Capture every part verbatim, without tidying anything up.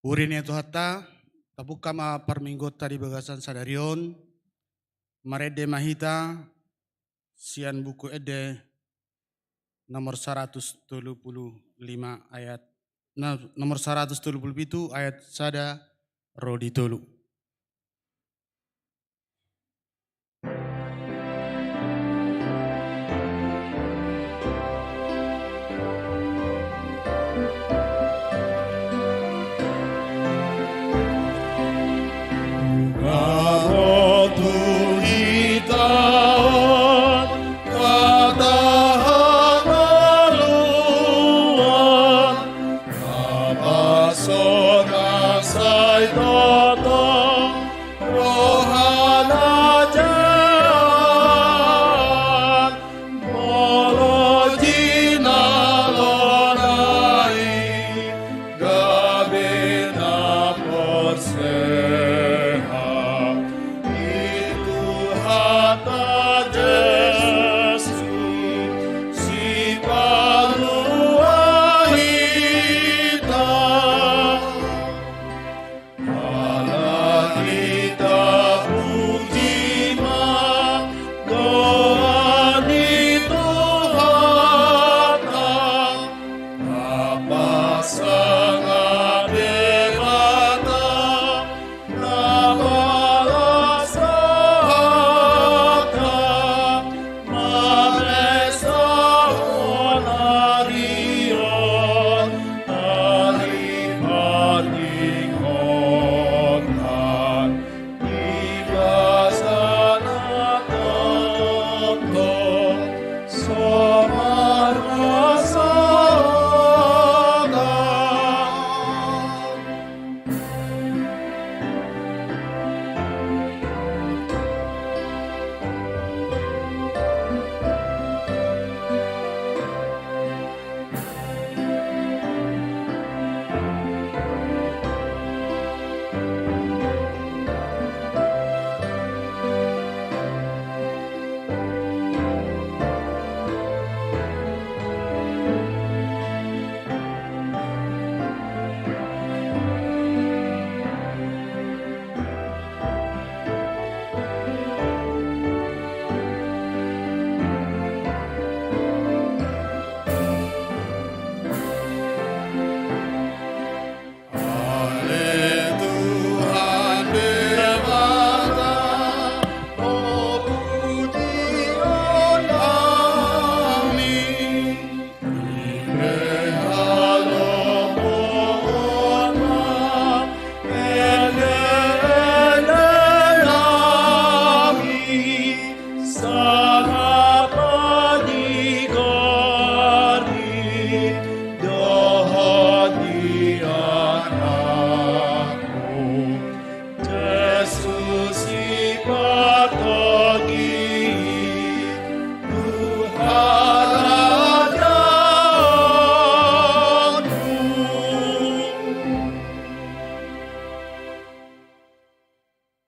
Huria ni Tuhanta, tapungka ma parmingguonta di bagasan sadari on, marende ma hita sian Buku Ende nomor saratus tolu pulu lima ayat, na, nomor saratus tolu pulu pitu ayat sada ro di tolu.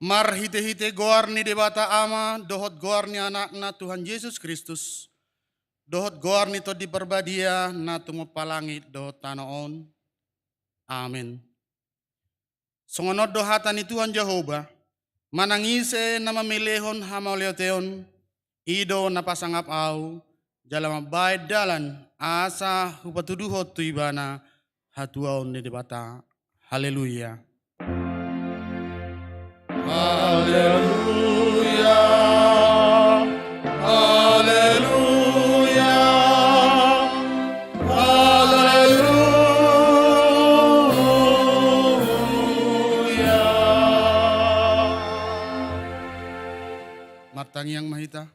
Marhitehite goar ni Debata Ama, dohot goar ni Anakna Tuhan Jesus Kristus, dohot goar ni Tondi Parbadia, na tumompa langit dohot tano on. Amen. Songon on do hata ni Tuhan Jahowa: Manang ise na mamelehon hamauliateon, i do na pasangap Ahu, jala mambahen dalan asa hupatuduhon tu ibana hatuaon ni Debata. Haleluya. Haleluya. Haleluya. Haleluya. Martangiang ma hita.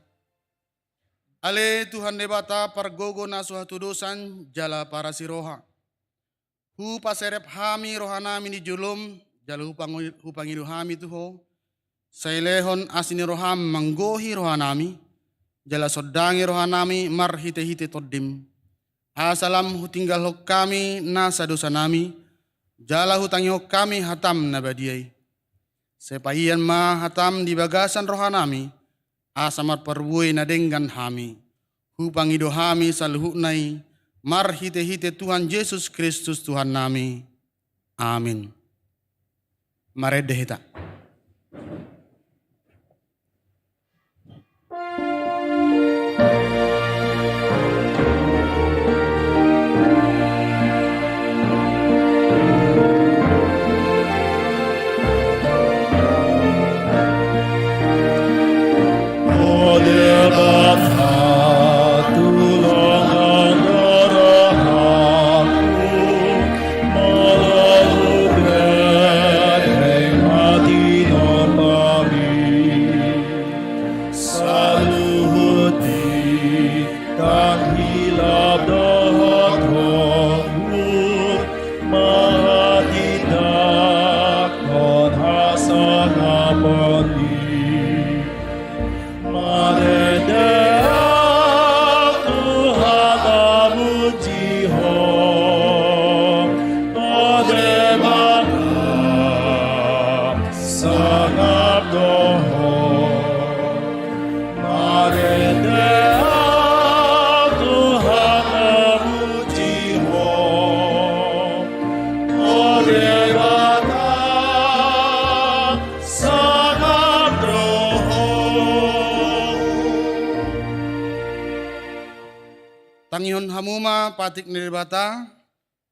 Ale Tuhan Debata, pargogo na so hatudosan jala parasi roha, hupaserep hami rohanami di jolom, jala hupangi-, hupangido hami tu Ho, sai lehon asi ni roham manggohi rohanami, jala sondangi rohanami marhitehite Tondim. Asa lam hutinggalhon hami nasa dosanami, jala hutangihon hami hatam na badia i. Sai pahian ma hatam di bagasan rohanami, asa marparbue na denggan hami. Hupangido hami saluhutna i, marhitehite Tuhan Jesus Kristus Tuhannami. Amin. Marende hita. Saluhut i, ndang hilap dohot hot, marhatindanghon hasangapon i. Marende ahu Tuhan, amuji Ho, Ho Debata, sangap do Ho. Marende ahu Tuhan, amuji Ho, Ho Debata, sangap do Ho. Tangihon hamu ma patik ni Debata,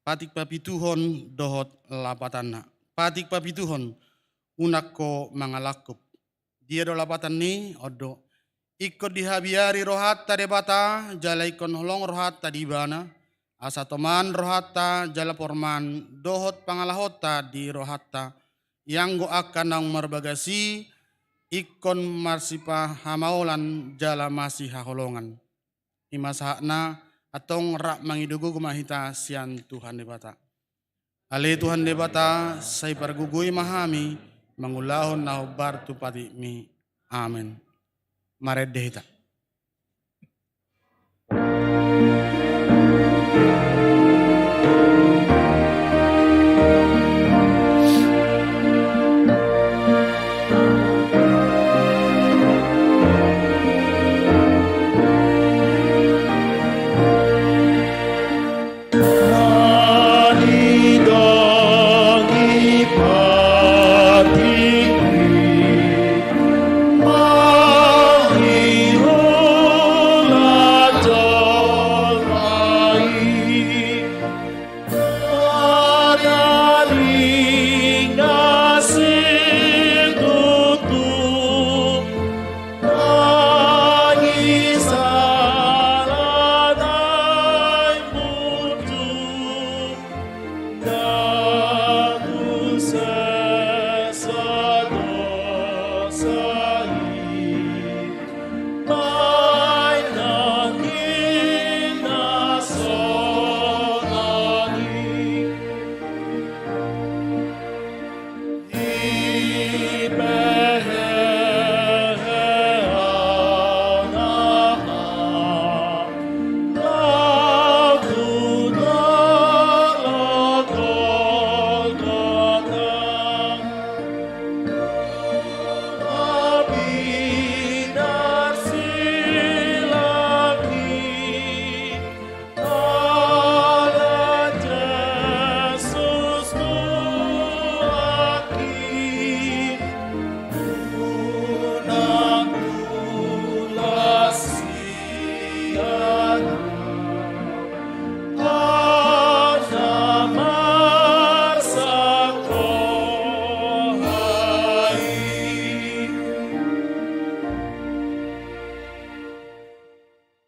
patik papituhon dohot lapatanna. Patik papituhon, unang ho mangalangkup. Dia do lapatan ni on do. Ingkon dihabiari rohanta Debata, jala ingkon holong rohanta di Ibana, asa toman rohanta jala porman dohot pangalahonta di rohanta, ianggo angka naung marbagas i ingkon marsipahamaolan jala masihaholongan. I ma sahatna, antong rap mangido gogo ma hita sian Tuhan Debata. Ale Tuhan Debata, sai pargogoi ma hami mangulahon na hombar tu patikmi. Amen. Marende hita.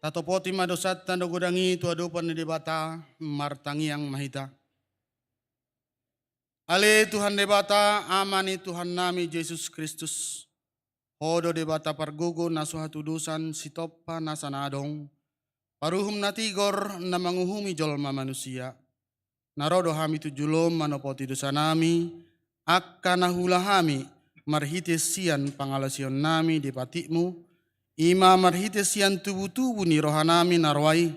Tatopoti ma dosanta na godang i tu adopan ni Debata, martangiang ma hita. Ale Tuhan Debata, Ama ni Tuhannami Jesus Kristus, Ho do Debata pargogo na so hatudosan sitompa nasa na adong, paruhum na tigor na manguhumi jolma manisia. Na ro do hami tu jolom manopoti dosanami, angka na huula hami marhite sian pangalaosionnami di patikmu, i ma marhite sian tubutubu ni rohanami na roa i,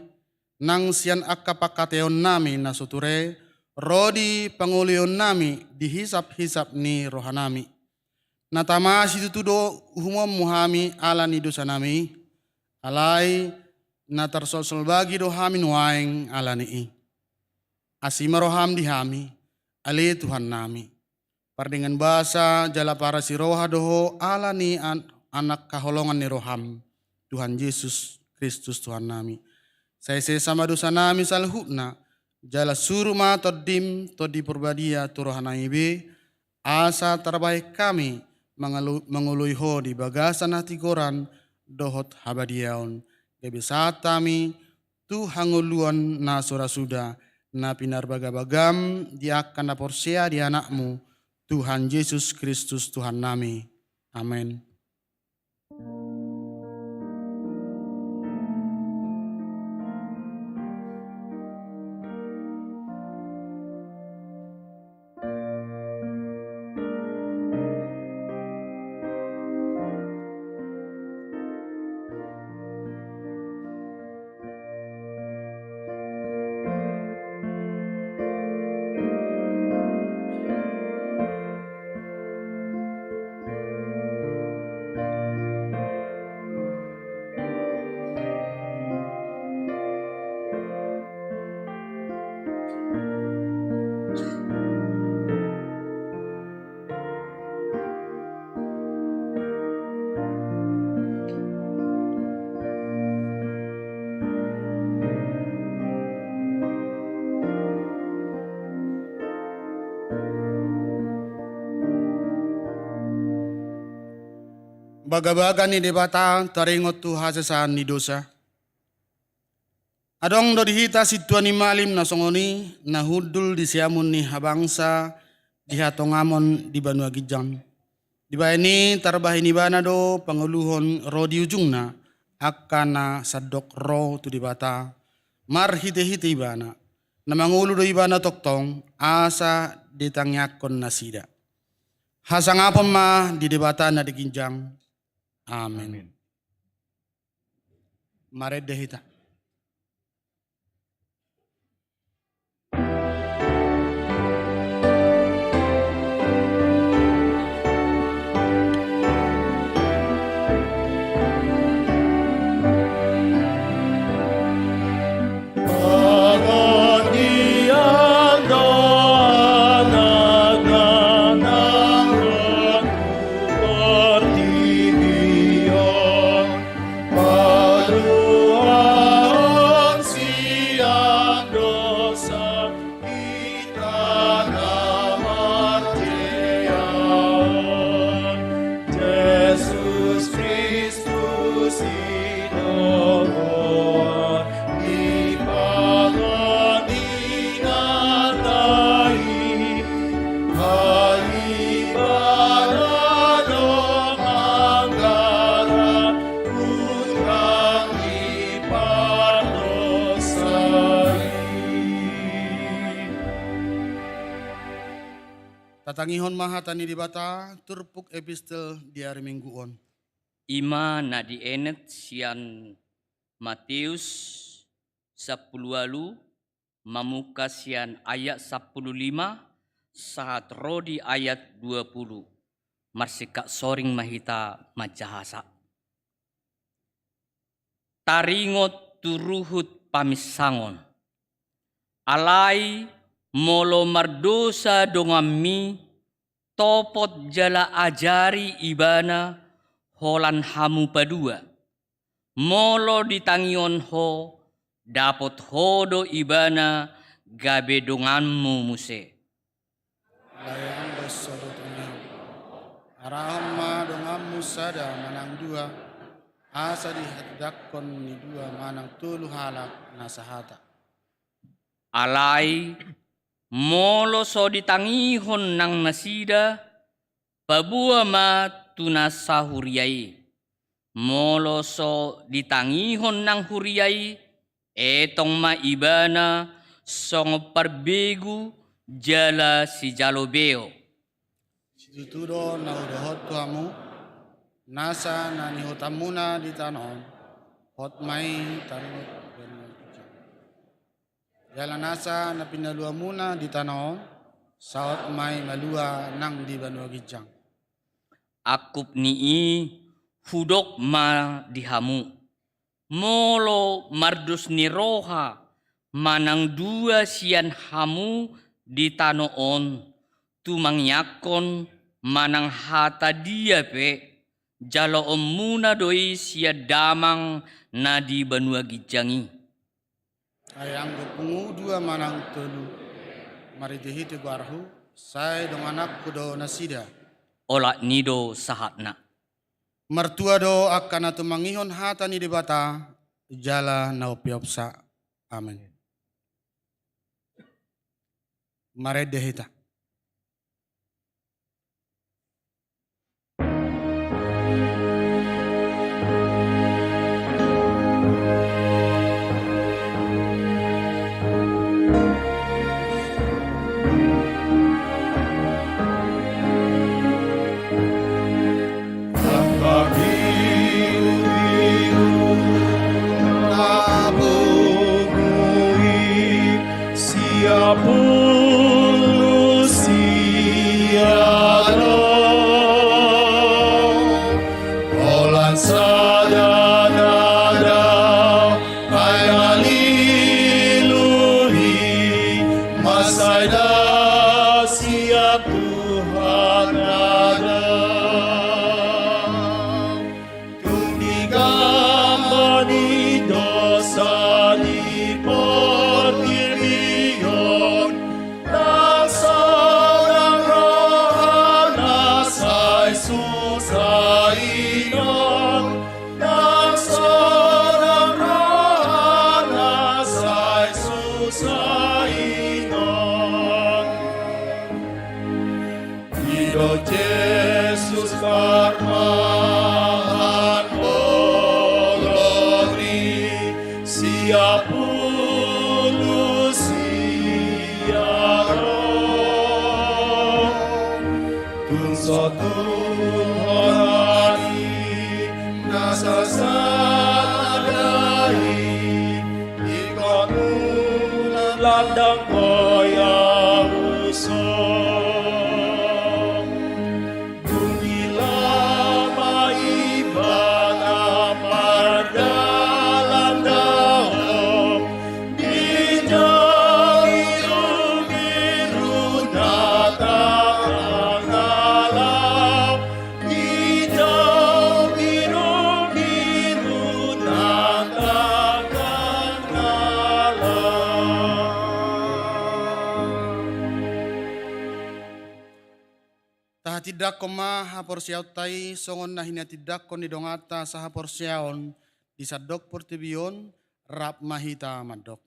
nang sian angka pangkataionnami na so ture, ro di pangoloionnami di hisaphisap ni rohanami. Na tama situtu do uhumonmu hami ala ni dosanami i, alai na tarsolsol bagi do hami nuaeng ala ni i. Asi ma roham di hami, ale Tuhannami. Pardenggan basa jala parasi roha do ho ala ni an-, anak haholongan ni roham, Tuhan Jesus Kristus Tuhannami. Sai sesa ma dosanami saluhutna, jala suru ma Tondim, Tondi Parbadia tu rohanami be, asa tarbahen hami mangalo-, mangoloi ho di bagasan hatigoran dohot habadiaon. Gabe sahat hami tu hangoluan na so ra suda, na pinarbagabagam di angka na porsea di Anakmu, Tuhan Jesus Kristus Tuhannami. Amen. Bagabaga ni Debata taringot tu hasesaan ni dosa. Adong do di hita sintua ni malim na songon i, na hundul di siamun ni habangsa, di hatongamon di banua ginjang. Dibahen i tarbahen ibana do pangoluhon ro di ujungna, angka na sandok ro tu Debata, marhitehite ibana. Na mangolu do ibana tongtong, asa ditangiangkon nasida. Hasangapon ma di Debata na di ginjang. Amen. Amen. Marende hita. Paluahon sian dosa hita na martea on, Jesus Kristus i do goar ni panganinganna i. Ai Ibana do manggarar hutang ni pardosa i. Tatangihon ma hata ni Debata, turpuk epistel di ari Minggu on. I ma na dienet sian Mateus sampulu ualu, mamungka sian ayat sampulu lima, sahat ro di ayat dua pulu. Marsingkat soring ma hita manjahasa. Taringot tu ruhut paminsangon. Alai molo mardosa donganmi, topot jala ajari ibana holan hamu padua. Molo ditangihon ho, dapot ho do ibana gabe donganmu muse. Alai anggo so do tongon, arahon ma donganmu sada manang dua, asa dihatindangkon ni dua manang tolu halak na sahata. Alai molo so ditangihon nang nasida, paboa ma tu na sahuria i. Molo so ditangihon nang huria i, etong ma ibana songon parbegu jala sijalo beo. Situtu do na hudohot tu hamu, nasa na nihutamuna di tano on, hot ma i tarlumobi di banua ginjang. Jala nasa na pinaluamuna di tano on, saut ma i malua nang di banua ginjang. Angkup ni i hudok ma di hamu, molo mardos ni roha manang dua sian hamu di tano on, tumangiangkon manang hata dia pe, jaloonmuna do i sian Damang na di banua ginjang i. Ai anggo pungu dua manang tolu marhitehite goarhu, sai dongananku do nasida. Olat ni i do sahatna. Martua do angka na tumangihon hata ni Debata jala na umpeopsa. Amen. Marende hita. Angka birubiru na pungu i, sia pungu sia ro. Holan sada na dao, ai na lilu i, mansai dao sian Tuhan na dao. Tung digamba ni dosa ni portibi on, ndang sonang rohana sai susa inon, ndang sonang rohana sai susa inon. I do Jesus parmahan bolon i, sia pungu sia ro. Tung so tung holan i na sasada i, ingkon unang landang goyahuson. Dung i laho ma ibana mardalan dao, ginjang birubiru na tangtang na laho. Ginjang birubiru na tangtang na laho. Tahatindangkon ma haporseaonta i songon na hinatindangkon ni donganta sahaporseaon di sandok portibi on, rap ma hita mandok.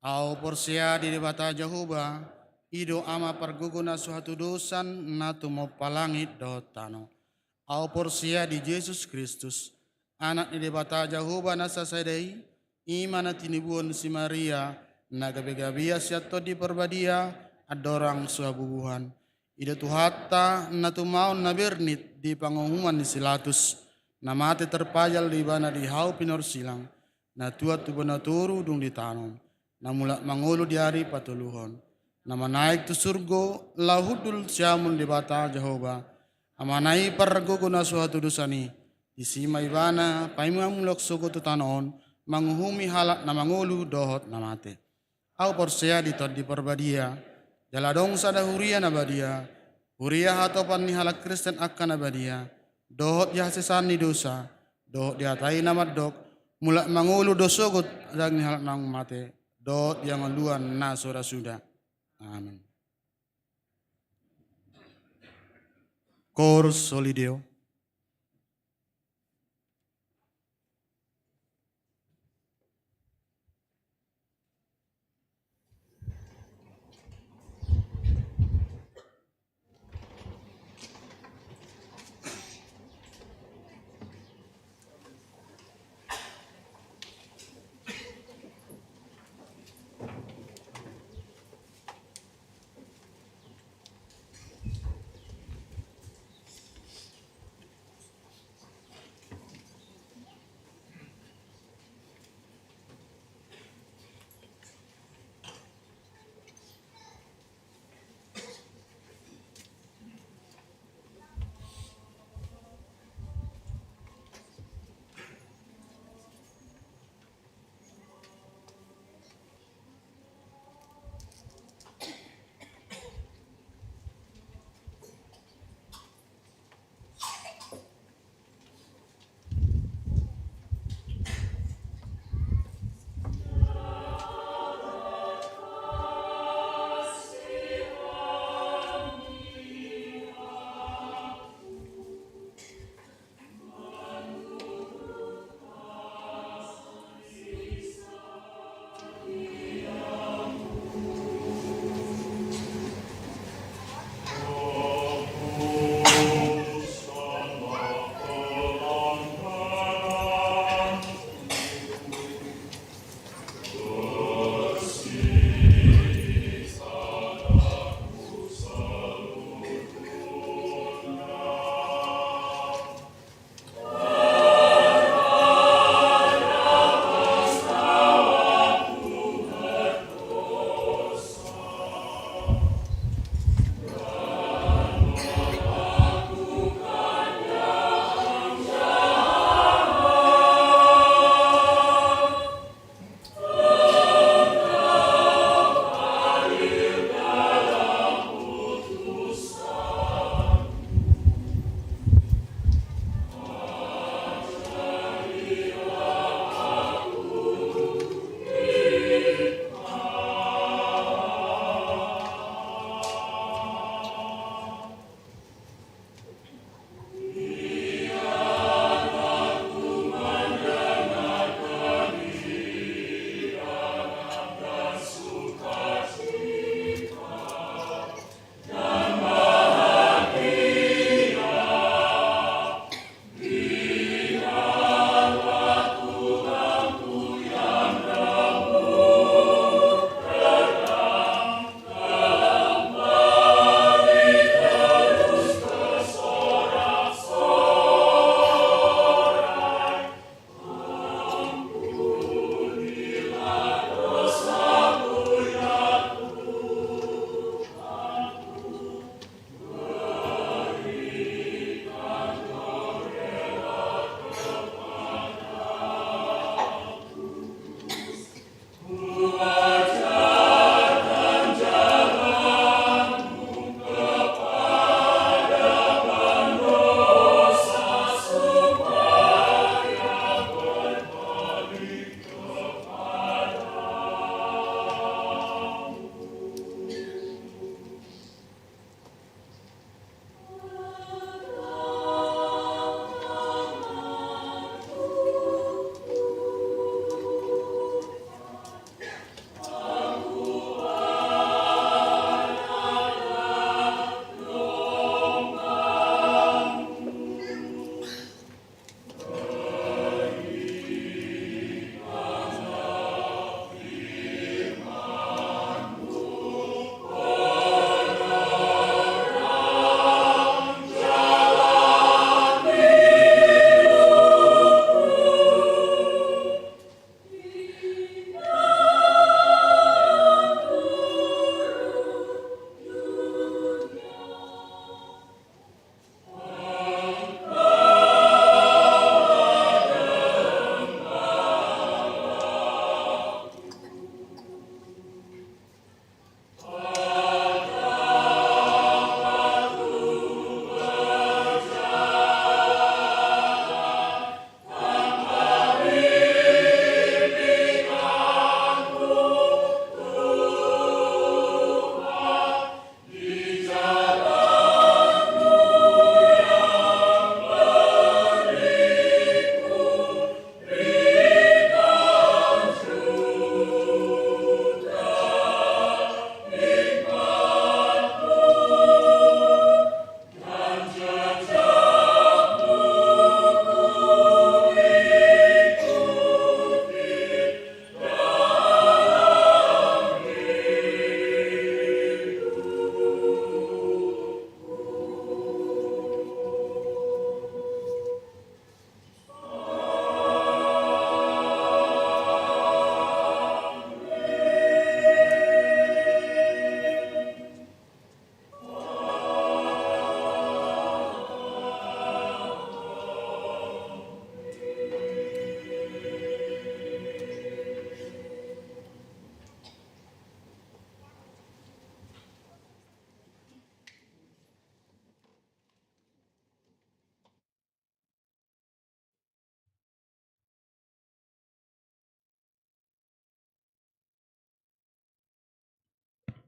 Ahu porsea di Debata Jahowa, i do Ama pargogo na so hatudosan, na tumompa langit dohot tano. Ahu porsea di Jesus Kristus, Anak ni Debata Jahowa na sasada i, i ma na tinibuhon si Maria, na gabegabean sian Tondi Parbadia, andorang so habubuhan. I do Tuhanta na tumaon na bernit di panguhuman ni si Pilatus, na mate tarpajal do ibana di hau pinorsilang, na tuat tu banua toru dung ditanom, na mulak mangolu di ari patoluhon, na manaek tu surgo laho hundul siamun Debata Jahowa, Amana i pargogo na so hatudosan i, disi ma ibana paima mulak sogot tu tano on, manguhumi halak na mangolu dohot na mate. Ahu porsea di Tondi Parbadia, jala adong sada huria na badia, huria hatopan ni halak Kristen angka na badia, dohot di hasesaan ni dosa, dohot di hata i na mandok, mulak mangolu do sogot daging ni halak naung mate, dohot di hangoluan na so ra suda. Amen. Cor Soli Deo.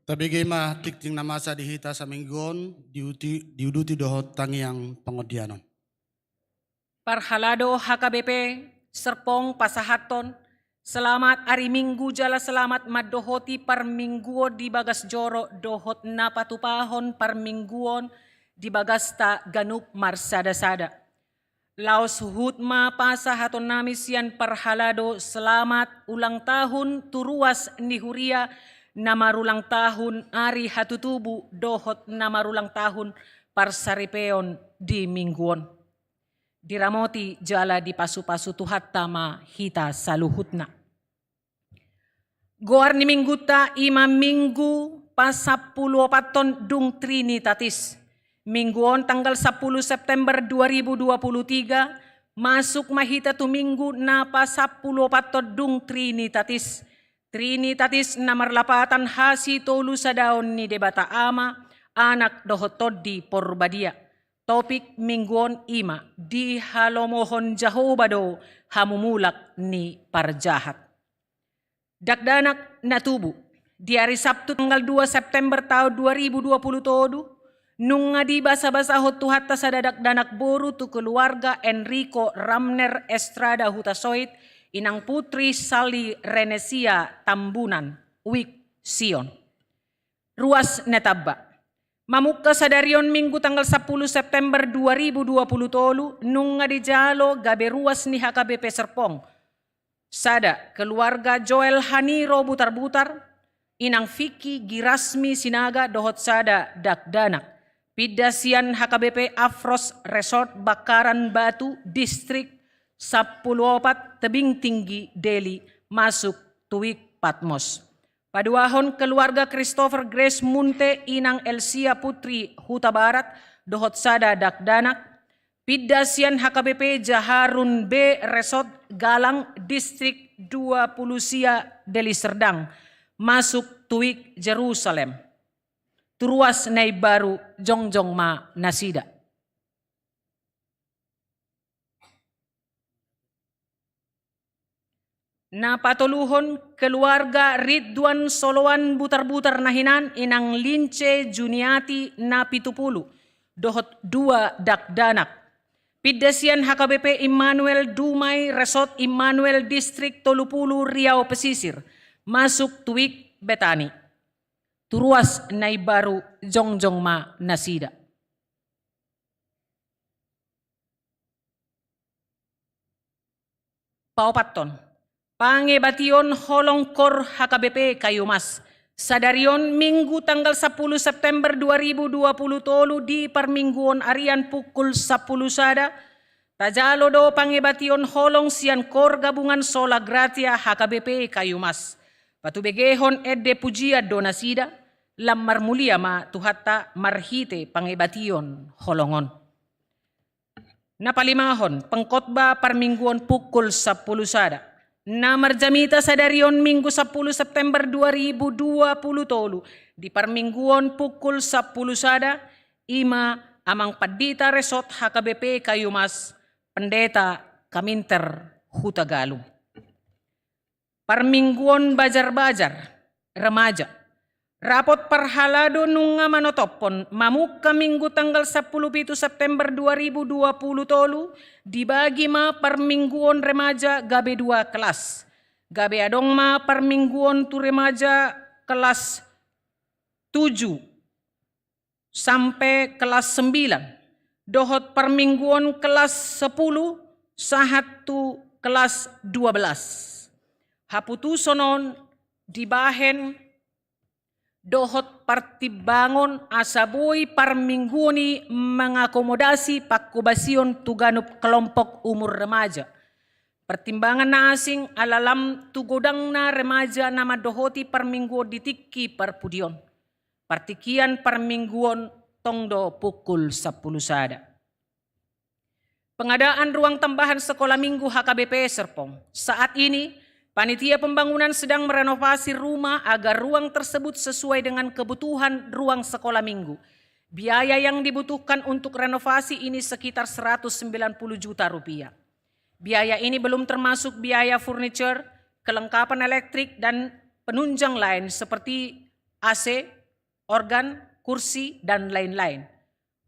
Tabege ma tingting na masa di hita saminggu on, diuti, diuduti dohot tangiang pangondianon. Parhalado H K B P Serpong pasahathon selamat ari Minggu jala selamat mandohoti parmingguon di bagas joro dohot na patupahon parmingguon di bagasta ganup marsada-sada. Laos huhut ma pasahatonnami sian parhalado selamat ulang tahun tu ruas ni huria na marulang tahun ari hatutubu dohot na marulang tahun parsaripeon di Minggu on. Diramoti jala dipasu-pasu Tuhanta ma hita saluhutna. Goar ni Minggunta i ma Minggu pasampuluopathon dung Trinitatis. Minggu on tanggal sampulu September dua ribu dua puluh tiga, masuk ma hita tu Minggu na pasampuluopathon dung Trinitatis. Trinitatis na marlapatan hasitolusadaon ni Debata Ama, Anak dohot Tondi Porbadia. Topik Minggu on i ma dihalomohon Jahowa do hamumulak ni parjahat. Dakdanak na tubu. Di ari Sabtu tanggal dua September taon dua ribu dua puluh tolu, nunga dibasa-basahon Tuhanta sada dakdanak boru tu keluarga Enrico Ramner Estrada Hutasoit, inang Putri Sali Renesia Tambunan, Wik Sion. Ruas na tamba. Mamungka sadari on Minggu tanggal sampulu September dua ribu dua puluh tolu, nunga dijalo gabe ruas ni H K B P Serpong. Sada, keluarga Joel Haniro Butarbutar, inang Vicky Girasmi Sinaga dohot sada dakdanak. Pinda sian H K B P Afros Resort Bakaran Batu, Distrik sampulu opat, Tebing Tinggi, Deli, masuk tu Wik Patmos. Paduahon, keluarga Christopher Grace Munte, inang Elsia Putri Hutabarat dohot sada dakdanak, pinda sian H K B P Jaharun B Resort Galang, Distrik dua puluh sia, Deli Serdang, masuk tu Wik Jerusalem. Tu ruas na imbaru, jongjong ma nasida. Na patoluhon, keluarga Ridwan Soloan Butarbutar na hinan, inang Lince Juniati na pitu pulu, dohot dua dakdanak. Pinda sian H K B P Immanuel Dumai, Resort Immanuel, Distrik tolu pulu, Riau Pesisir, masuk tu Wik Betani. Tu ruas na imbaru, jongjong ma nasida. Paopathon, pangebation holong KOR H K B P Kayu Mas. Sadari on Minggu tanggal sampulu September dua ribu dua puluh tolu di parmingguon arian pukul sampulu sada, tajalo do pangebation holong sian KOR Gabungan Sola Gratia H K B P Kayu Mas. Patubegehon ende pujian do nasida, lam marmulia ma Tuhanta marhite pangebation holong on. Na palimahon, pengkhotbah parmingguon pukul sampulu sada. Na marjamita sadari on Minggu sampulu September dua ribu dua puluh tolu, di parmingguon pukul sampulu sada, i ma Amang Pandita Resort H K B P Kayu Mas, Pendeta Kaminter Hutagalung. Parmingguon bajar-bajar remaja. Rapot parhalado nunga manotophon, mamungka Minggu tanggal sampulu pitu September dua ribu dua puluh tolu, dibagi ma parmingguon remaja gabe dua kelas. Gabe adong ma parmingguon tu remaja kelas tujuh sampe kelas sembilan, dohot parmingguon kelas sepuluh sahat tu kelas dua belas. Haputuson on dibahen dohot partimbangon asa boi parmingguon i mangakomodasi panghobasion tu ganup kelompok umur remaja. Partimbangan na asing ala lam tu godangna remaja na mandohoti parmingguon di tingki parpudion. Partingkian parmingguon tong do pukul sampulu sada. Pengadaan ruang tambahan sekolah minggu H K B P Serpong. Saat ini, panitia pembangunan sedang merenovasi rumah agar ruang tersebut sesuai dengan kebutuhan ruang sekolah minggu. Biaya yang dibutuhkan untuk renovasi ini sekitar seratus sembilan puluh juta rupiah. Biaya ini belum termasuk biaya furniture, kelengkapan elektrik, dan penunjang lain seperti A C, organ, kursi, dan lain-lain.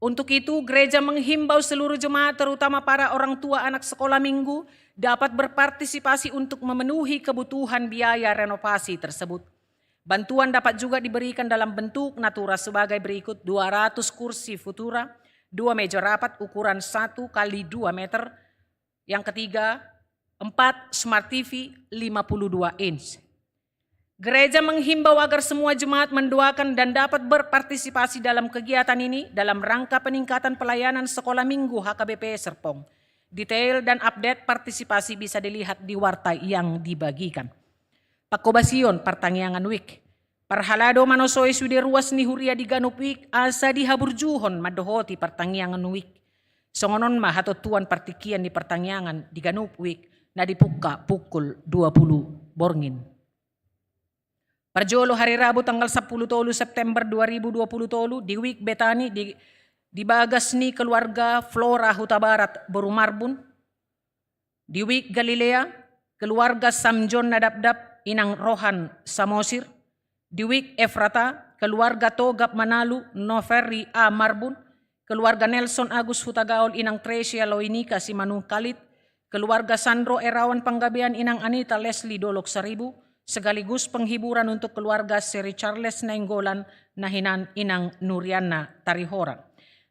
Untuk itu, gereja menghimbau seluruh jemaat, terutama para orang tua anak sekolah minggu, dapat berpartisipasi untuk memenuhi kebutuhan biaya renovasi tersebut. Bantuan dapat juga diberikan dalam bentuk natura sebagai berikut: dua ratus kursi Futura, dua meja rapat ukuran satu kali dua meter, yang ketiga, empat smart T V lima puluh dua inch. Gereja menghimbau agar semua jemaat mendoakan dan dapat berpartisipasi dalam kegiatan ini dalam rangka peningkatan pelayanan sekolah minggu H K B P Serpong. Detail dan update partisipasi bisa dilihat di warta yang dibagikan. Panghobasion partangiangan wijk. Parhalado manosoi sude ruas ni huria di ganup wijk asa dihaburjuhon mandohoti partangiangan wijk. Songon on ma hatontuan partingkian ni partangiangan di ganup wijk na dipungka pukul dua puluh borngin. Parjolo, hari Rabu tanggal sampulu tolu September dua ribu dua puluh tolu, di wijk Betani di, di bagas ni keluarga Flora Hutabarat boru Marbun, di wijk Galilea, keluarga Samjon Nadapdap inang Rohan Samosir, di wijk Efrata, keluarga Togap Manalu Noferri A Marbun, keluarga Nelson Agus Hutagaol inang Tresia Loinika Simanungkalit, keluarga Sandro Erawan Panggabean inang Anita Lesli Dolok Saribu, sekaligus penghiburan untuk keluarga Seri Charles Nainggolan na hinan inang Nuriana Tarihorang.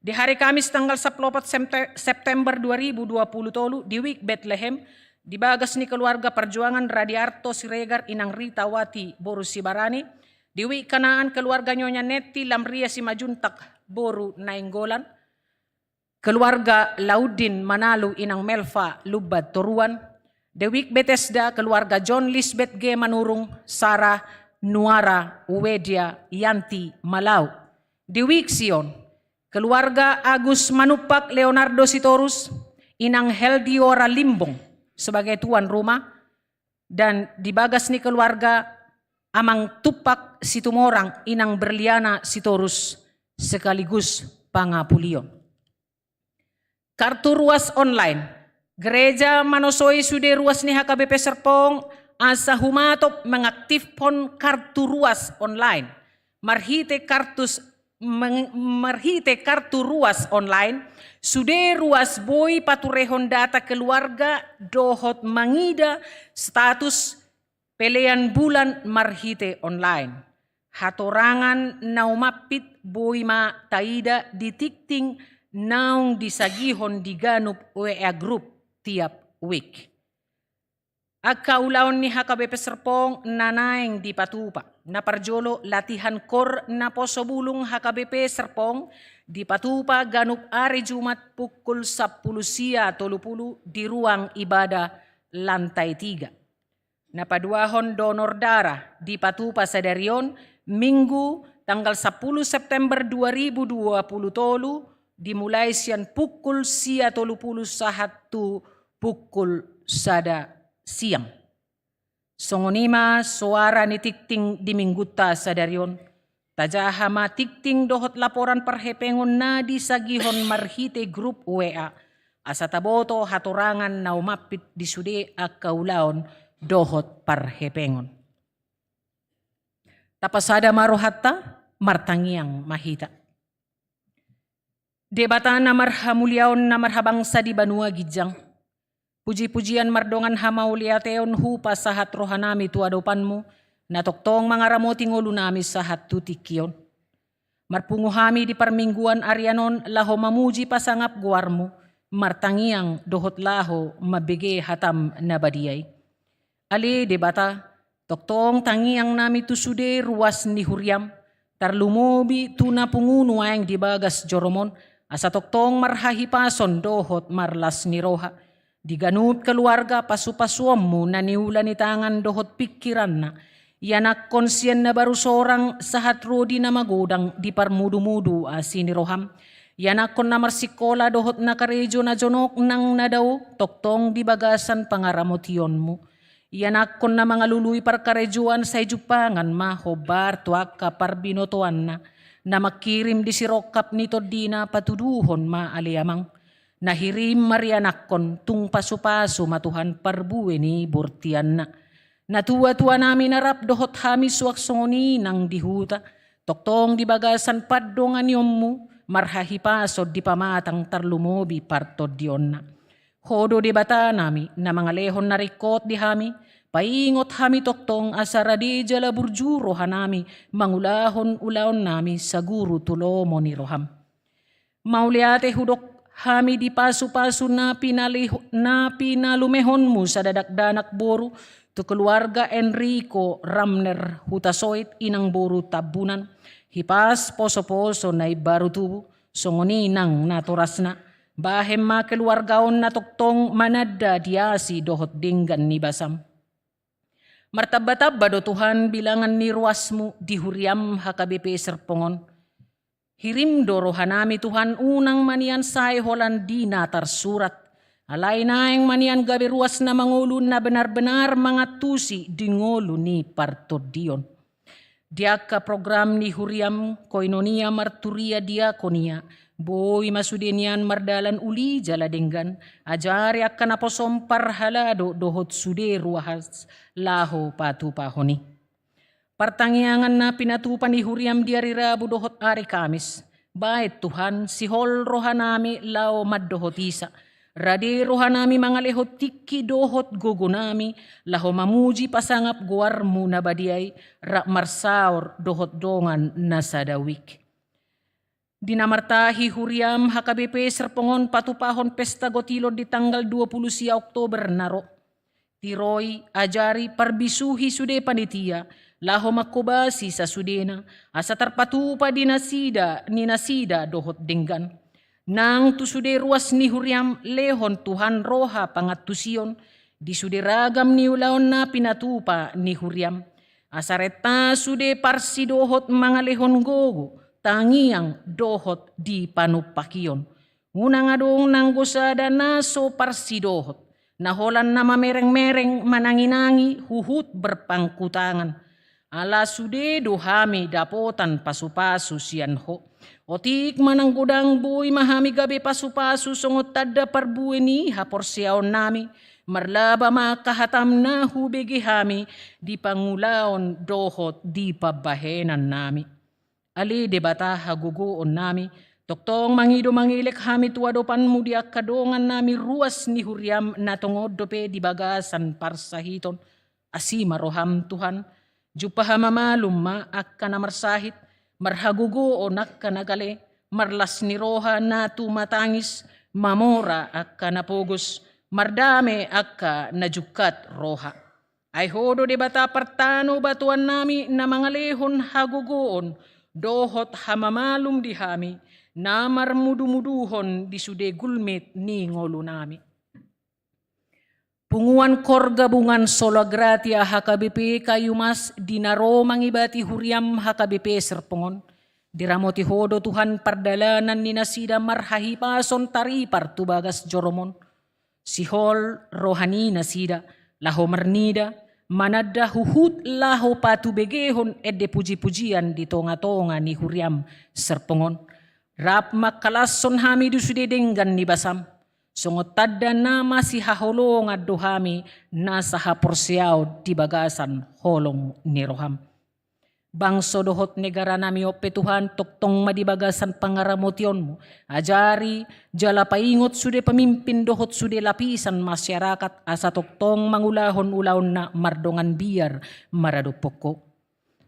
Di hari Kamis tanggal sampulu opat Semte-, September dua ribu dua puluh tolu, di wijk Betlehem, di bagas ni keluarga Parjuangan Radiarto Siregar inang Rita Wati boru Sibarani, di wijk Kanaan keluarga Nyonya Netti Lamria Simajuntak boru Nainggolan, keluarga Laudin Manalu inang Melva Lumban Toruan, di wijk Betesda keluarga John Lisbeth G Manurung, Sarah Nuara Wedia Yanti Malau, di wijk Sion keluarga Agus Manumpak Leonardo Sitorus inang Heldiora Limbong sebagai tuan rumah, dan di bagas ni keluarga Amang Tumpak Situmorang inang Berliana Sitorus sekaligus pangapulion. Kartu ruas online. Gereja manosoi sude ruas ni H K B P Serpong asa humatop mengaktifhon kartu ruas online. Marhite kartus meng-, marhite kartu ruas online, sude ruas boi paturehon data keluarga dohot mangida status pelean bulan marhite online. Hatorangan na umampit boi ma taida di tingting naung disagihon di ganup W A group tiap wijk. Angka ulaon ni H K B P Serpong na naeng dipatupa. Na parjolo, latihan kor naposo bulung H K B P Serpong dipatupa ganup ari Jumat pukul sampulu sia tolu pulu di ruang ibadah lantai tiga. Na paduahon, donor darah dipatupa sadari on, Minggu tanggal sampulu September dua ribu dua puluh tolu, dimulai sian pukul sia tolu pulu sahat tu pukul sada siang. Songon i ma soara ni tingting di Minggunta sadari on. Tajaha ma tingting dohot laporan parhepengon na disagihon marhite grup W A, asa taboto hatorangan na umampit di sude angka ulaon dohot parhepengon. Tapasada ma rohanta, martangiang ma hita. Debata na marhamuliaon, na marhabangsa di banua ginjang, puji-pujian mardongan hamauliateon hupasahat rohanami tu adopanmu, na tongtong mangaramoti ngolunami sahat tu tingki on. Marpungu hami di parmingguan arian on laho mamuji pasangap goarmu, martangiang dohot laho mambege hatam na badia i. Ale Debata, tongtong tangiangnami tu sude ruas ni huriam, tarlumobi tu na pungu nuaeng di bagas jorom on, asa tongtong marhahipason dohot marlas ni roha. Di ganup keluarga pasupasuonmu na niula ni tangan dohot pingkiranna, ianakhon sian na baru sorang sahat ro di na magodang di parmudu-mudu asi ni roham. Ianakhon na marsingkola dohot na karejo na jonok nang na dao tongtong di bagasan pangaramotionmu. Ianakhon na mangalului parkarejoan sai jumpangan ma hombar tu angka parbinotoanna, na mangkirim di sirongkap ni tondina patuduhon ma ale Amang. Na hirim marianakhon tung pasupasu ma Tuhan parbue ni bortianna. Natuatuanami na rap dohot hami suang songon i nang di huta, tongtong di bagasan pandonganionmu, marhahipason di pamatang tarlumobi partondionna. Ho do Debatanami, na mangalehon na ringkot di hami, paingot hami tongtong asa rade jala burju rohanami mangulahon ulaonnami saguru tu lomo ni roham. Mauliate hudok hami di pasupasu na pinaliho-, na pinalumehonmu sada dakdanak boru tu keluarga Enrico Ramner Hutasoit, inang boru Tambunan, hipas posoposo na imbaru tubu, songon i nang natorasna. Bahen ma keluarga on na tongtong mananda di asi dohot denggan ni basam. Martambatamba do Tuhan bilangan ni ruasmu di huriam H K B P Serpong on. Hirim do rohanami Tuhan, unang ma nian sae holan di na tarsurat. Alai naeng ma nian gabe ruas na mangolu na benarbenar mangantusi di ngolu ni partondion. Di angka program ni huriam, koinonia, marturia, diakonia, boi ma sude nian mardalan uli jala denggan, ajari angka naposom parhalado dohot sude ruas laho patupahon i. Partangiangan na pinatupa ni huriam di ari Rabu dohot ari Kamis, baen Tuhan sihol rohanami laho mandohotisa. Rade rohanami mangalehon tingki dohot gogonami laho mamuji pasangap goarmu na badia i, rap marsaor dohot dongan na sada wijk. Di na martahi huriam H K B P Serpong on patupahon pesta gotilon di tanggal dua puluh sia Oktober na ro. Tiroi, ajari, parbisuhi sude panitia laho manghobasi sasudena, asa tarpatupa di nasida, ni nasida dohot denggan. Nang tu sude ruas ni huriam lehon Tuhan roha pangantusion di sude ragam ni ulaon na pinatupa ni huriam. Asa renta sude parsidohot mangalehon gogo, tangiang dohot di panumpakion. Unang adong nanggo sada na so parsidohot, na holan na mamerengmereng mananginangi huhut berpangku tangan. Ala sude do hami dapotan pasupasu sian Ho. Otik manang godang boi ma hami gabe pasupasu songon tanda parbue ni haporseaonnami, marlaba ma angka hatam na hubege hami di pangulaon dohot di pambahenannami. Ale Debata hagogoonnami, tongtong mangido mangelek hami tu adopanmu di angka dongannami ruas ni huriam na tongon dope di bagasan parsahiton. Asi ma roham Tuhan, jumpa hamamalum ma angka na marsahit, marhagogoon angka na gale, marlas ni roha na tumatangis, mamora angka na pogos, mardame angka na jungkat roha. Ai Ho do Debata partanobatoannami na mangalehon hagogoon dohot hamamalum di hami, na marmudumuduhon di sude gulmit ni ngolunami. Punguan Kor Gabungan Sola Gratia H K B P Kayu Mas di na ro mangibati huriam H K B P Serpong on, diramoti Ho do Tuhan pardalanan ni nasida marhahipason taripar tu bagas jorom on. Sihol roha ni nasida laho marnida, mananda huhut laho patubegehon ende pujipujian di tongatonga ni huriam Serpong on. Rap mangkalashon hami di sude denggan ni basam. Songon tanda na masihaholongan do hami na sahaporseaon di bagasan holong ni roham. Bangso dohot negaranami on pe Tuhan, tongtong ma di bagasan pangaramotionmu. Ajari jala paingot sude pemimpin dohot sude lapisan masyarakat asa tongtong mangulahon ulaonna mardongan biar maradophon Ho.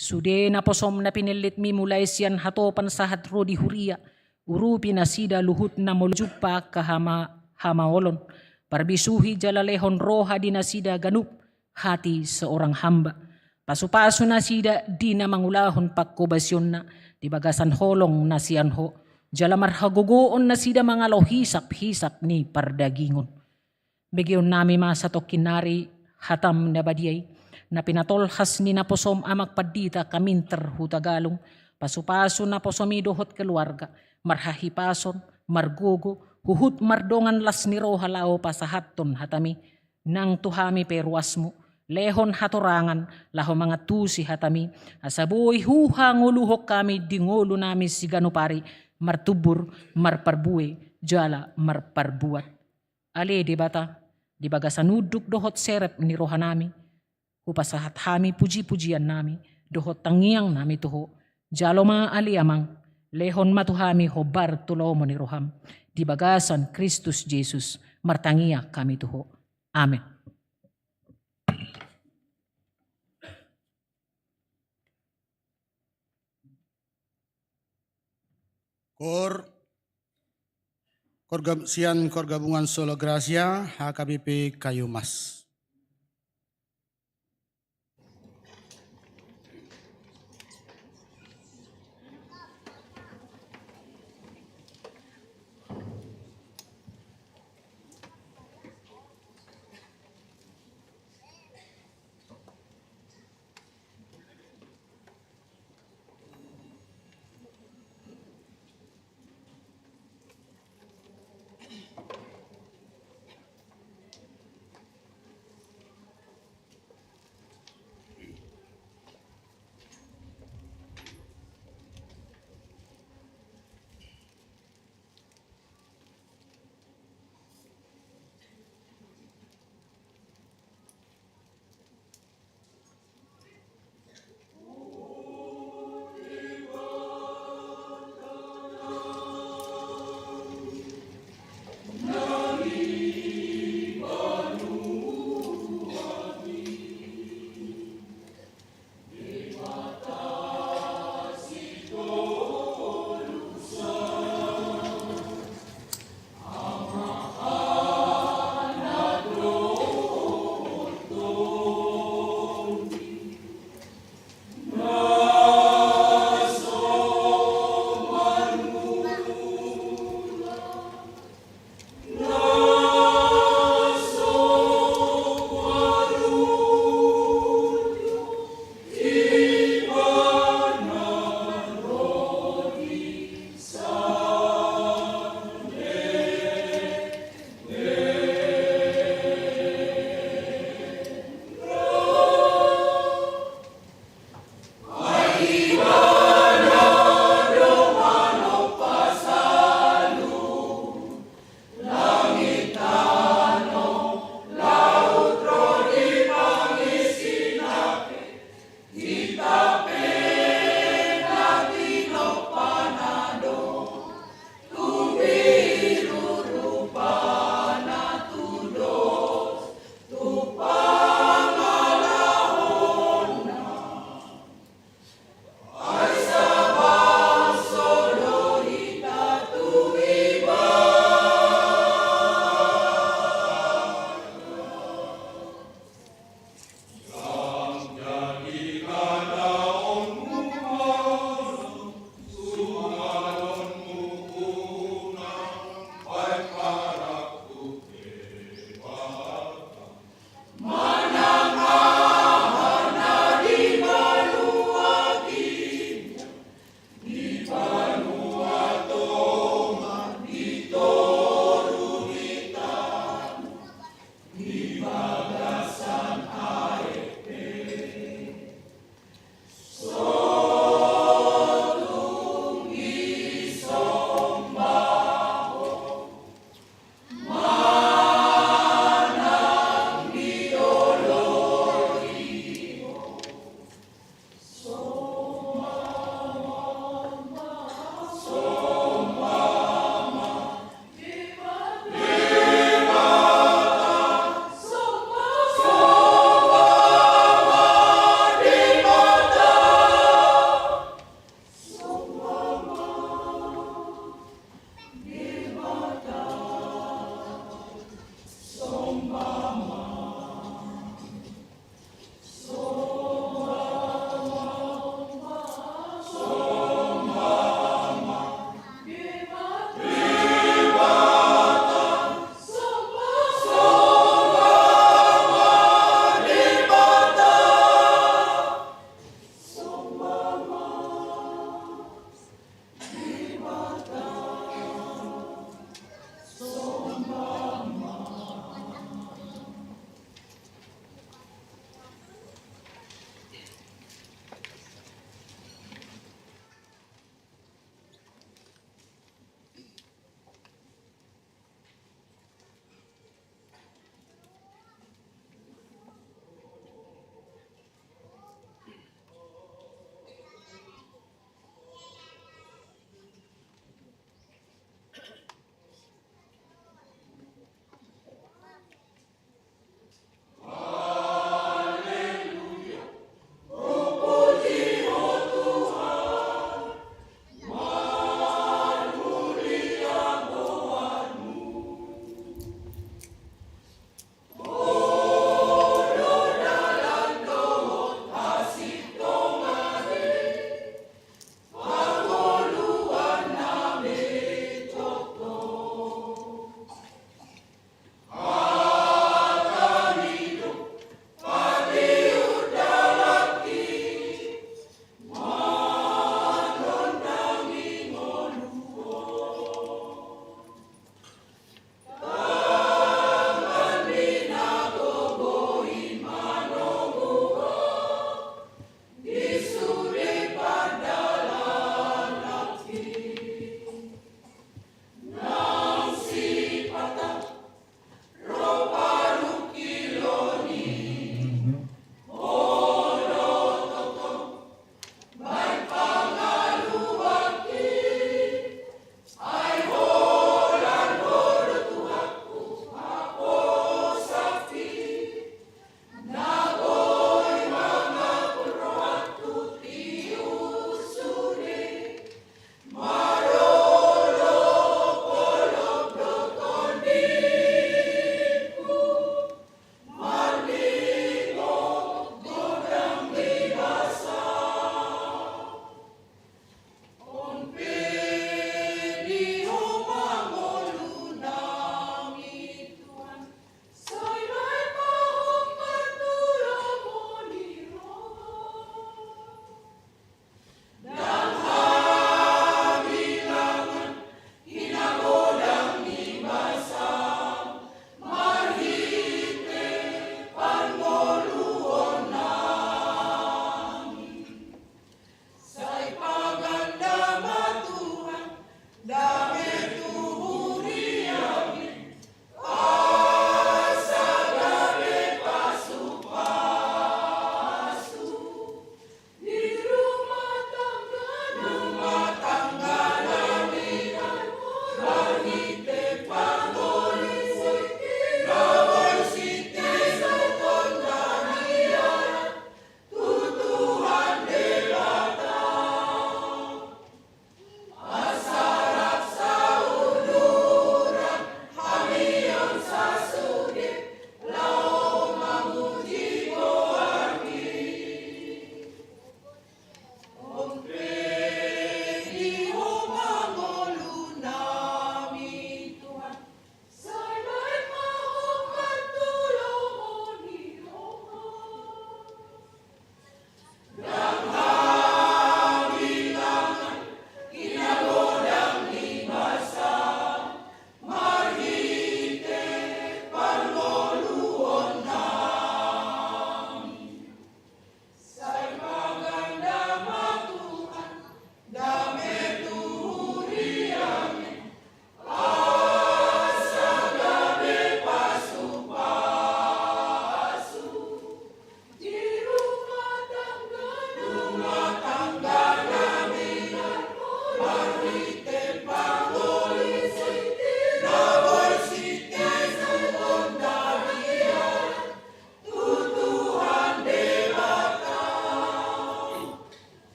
Sude naposom na pinillitmi mulai sian hatopan sahat ro di huria, urupi nasida luhutna molo jumpa angka hama-, hamaolon. Parbisuhi jala lehon roha di nasida ganup, hati seorang hamba. Pasupasu nasida di na mangulahon panghobasionna di bagasan holong na sian Ho, jala marhagogoon nasida mangalo hisaphisap ni pardagingon. Begeonnami ma satongkin nari hatam na badia i, na pinatolhas ni naposom Amang Pandita Kaminter Hutagalung, pasupasu naposom i dohot keluarga, marhahipason, margogo, huhut mardongan las ni roha laho pasahathon hatami, nang tu hami pe ruasmu, lehon hatorangan, laho mangantusi hatami, asa boi huhangoluhon hami di ngolunami siganup ari, martumbur, marparbue, jala marparbuat. Ale Debata, di bagasan unduk dohot serep ni rohanami, hupasahat hami puji-pujian nami dohot tangiang nami tu Ho. Jalo ma ale Amang, lehon ma tu hami hombar tu lomo ni roham, di bagasan Kristus Jesus, martangiang hami tu Ho. Amen. Koor, koor gab-, sian Koor Gabungan Solo Gratia, H K B P Kayumas.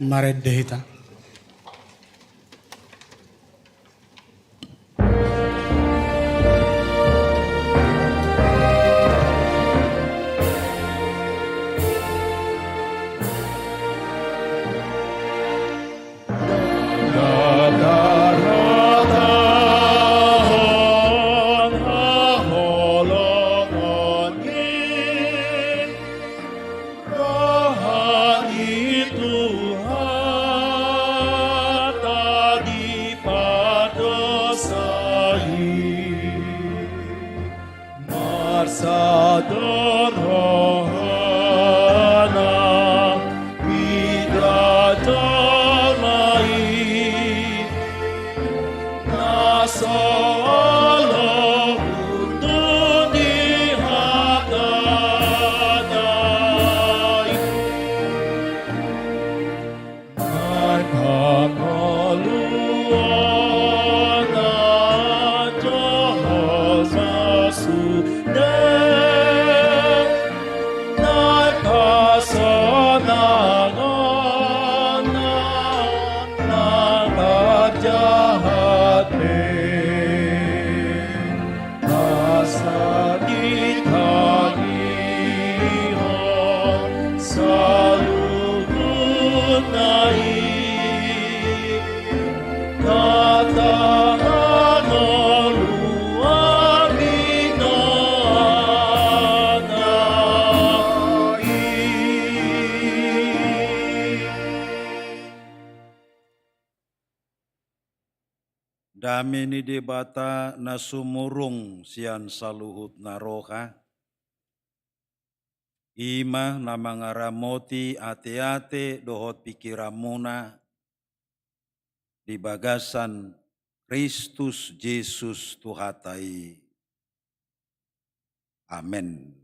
Marende hita. Roha ni Tuhanta dipadosai, marsada rohana ida jolma i. Na so olo unduk di hata i, na pangoluan na jolma sude, na pasonangan na parjahat pe, na sangit hangihon saluhutna i. Na tangan oluan i na i. Dame ni Debata na sumurung sian saluhut na roha, i ma na mangaramoti ateate dohot pingkiranmuna di bagasan Kristus Jesus Tuhanta i. Amen.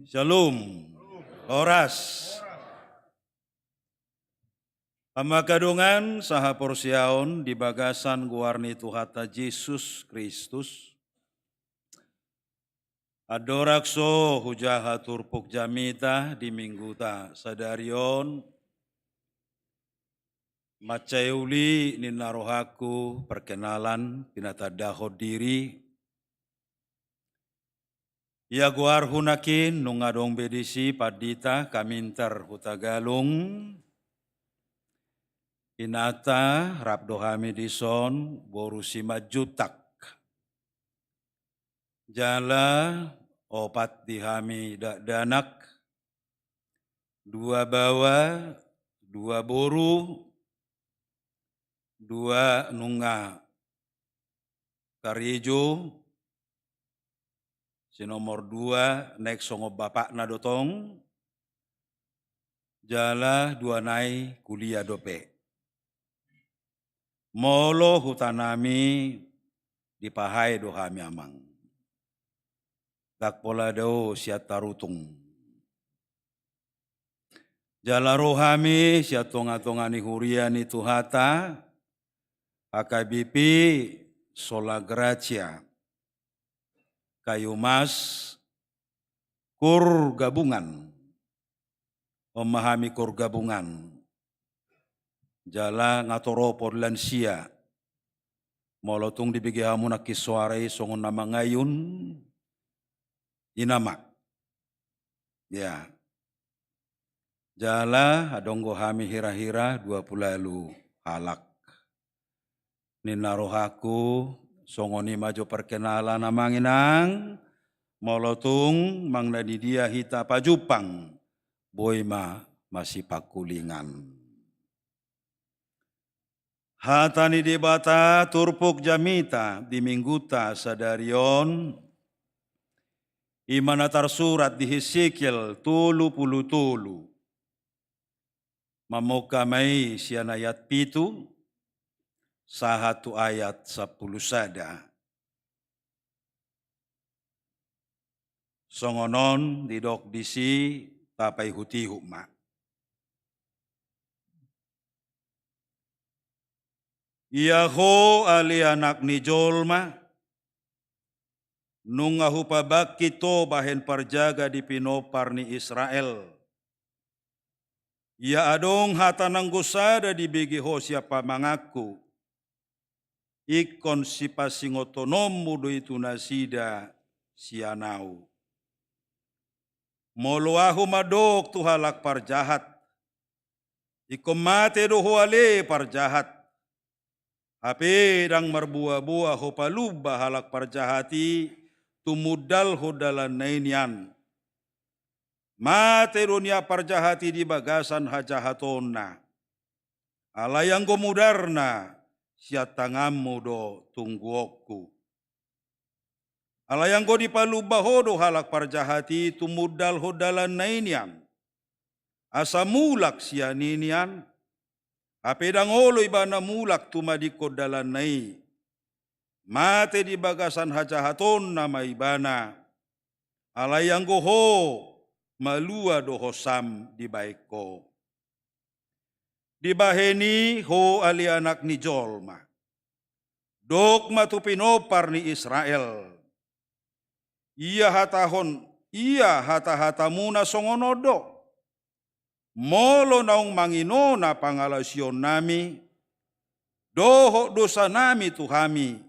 Shalom. Horas. Amang angka dongan sahaporseaon, di bagasan goar ni Tuhanta Jesus Kristus, andorang so hujaha turpuk jamita di mingguta sadari on, mansai uli ninna rohangku perkenalan, pinatandahon diri. Ia goarhu nangkin, nunga adong be disi pandita, kaminter Hutagalung. Inanta, rap do hami dison, boru Simanjuntak. Jala opat di hami dakdanak, dua baoa, dua boru, dua nunga karejo, si nomor dua naeng songon bapakna do tong, jala dua nai kuliah dope. Molo hutanami dipahae do hami, amang. Ndang pola dao sian Tarutung. Jala ro hami sian tongatonga ni huria ni Tuhanta, H K B P Sola Gratia, Kayu Mas, kur gabungan. On ma hami kur gabungan. Jala nga toropon lansia. Molo tung dibege hamu nangkin soara i songon na mangayun, i nama. Ya. Jala adong do hami hirahira dua pulu ualu halak. Ninna rohangku, songon i ma jo perkenalan, amang inang, molo tung manang na di dia hita pajumpang, boi ma masipanghulingan. Hata ni Debata, turpuk jamita di minggunta sadari on, i ma na tarsurat di Hesekiel tolu pulu tolu. Mamungka ma i sian ayat pitu, sahat tu ayat sampulu sada. Songon on didok disi, tapaihutihut ma. Ia ho ale anak ni jolma, nunga hupabangkit ho bahen parjaga di pinompar ni Israel. Ia adong hata nanggo sada dibege ho sian pamanganku, ingkon sipasingothononmu do i tu nasida sian ahu. Molo ahu mandok tu halak parjahat: Ingkon mate do ho ale parjahat, hape ndang marboaboa ho palumba halak parjahat i tumundalhon dalanna i nian. Mate do nian parjahat i di bagasan hajahatonna. Alai anggo mudarna, sian tanganmu do tungguonku. Alai anggo dipalumba ho do halak parjahat i tumundalhon dalanna i nian, asa mulak sian i nian, hape ndang olo ibana mulak tumadingkon dalanna i, mate di bagasan hajahatonna ma ibana. Alai anggo ho, malua do hosam dibahen ho. Dibahen i, ho ale anak ni jolma, dok ma tu pinompar ni Israel: Ia hatahon, ia hatahatamuna songon on do: Molo naung manginona pangalaosionnami dohot dosanami tu hami,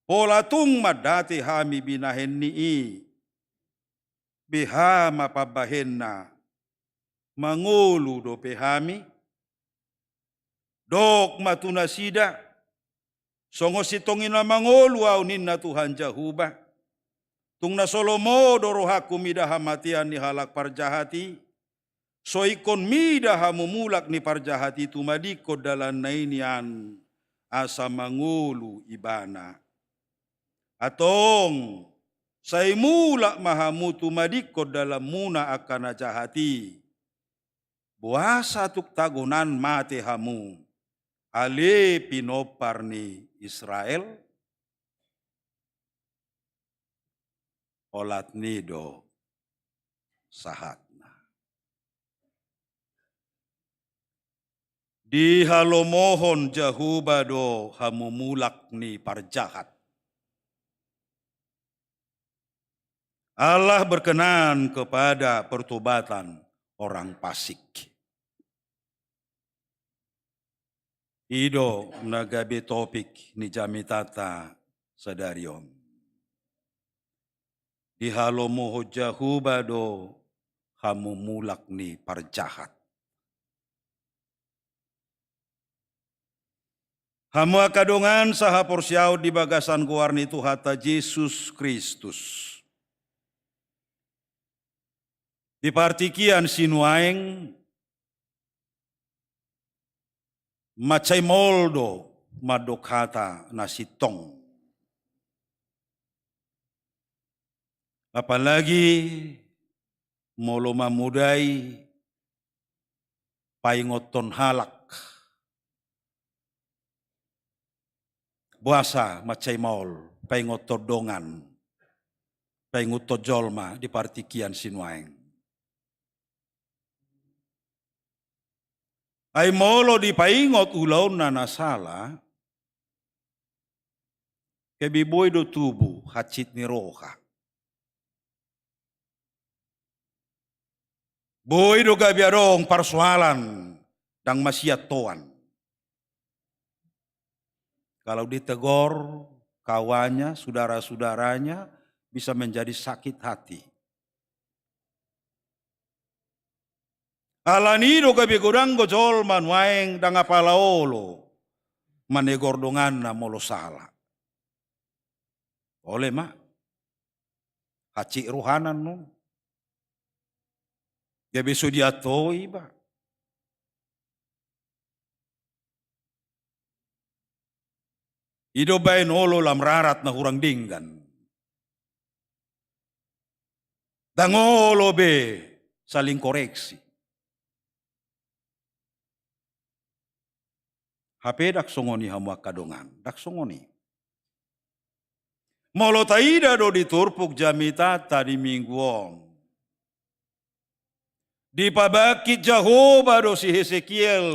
pola tung mandate hami binahen ni i, beha ma pambahenna, mangolu dope hami? Dok ma tu nasida: Songon sintong i na mangolu ahu, ninna Tuhan Jahowa. Tung na so lomo do rohangku mida hamatean ni halak parjahat i, so ingkon mida hamu mulak ni parjahat i tumadingkon dalanna i nian, asa mangolu ibana. Antong, sai mulak ma hamu tumadingkon dalanmuna angka na jahat i, boasa tung tagonan mate hamu, ale pinompar ni Israel? Olat ni i do sahatna. Dihalomohon Jahowa do hamumulak ni parjahat. Allah berkenan kepada pertobatan orang fasik. I do na gabe topik ni jamitanta sadari on. Dihalomohon Jahowa do hamumulak ni parjahat. Hamu angka dongan sahaporseaon di bagasan goar ni Tuhanta Jesus Kristus. Di partingkian sinuaeng, mansai maol do mandok hata na sintong. Apalagi molo mamodai paingothon halak. Boasa mansai maol paingothon dongan, paingothon jolma di partingkian sinuaeng? Ai molo dipaingot ulaonna na sala, gabe boi do tubu hansit ni roha. Boi do gabe adong parsoalan, ndang masiantoan. Kalau ditegur kawannya, saudara-saudaranya, bisa menjadi sakit hati. Alani i do gabe godang do jolma nuaeng, ndang apala olo manegor donganna molo sala. Ole ma, hansit rohana annon. Gabe so diantoi iba. I do umbahen olo lam rarat na hurang denggan. Ndang olo be saling koreksi. Hape ndang songon i hamu angka dongan, ndang songon i. Molo taida do di turpuk jamitanta di minggu on, dipabangkit Jahowa do si Hesekiel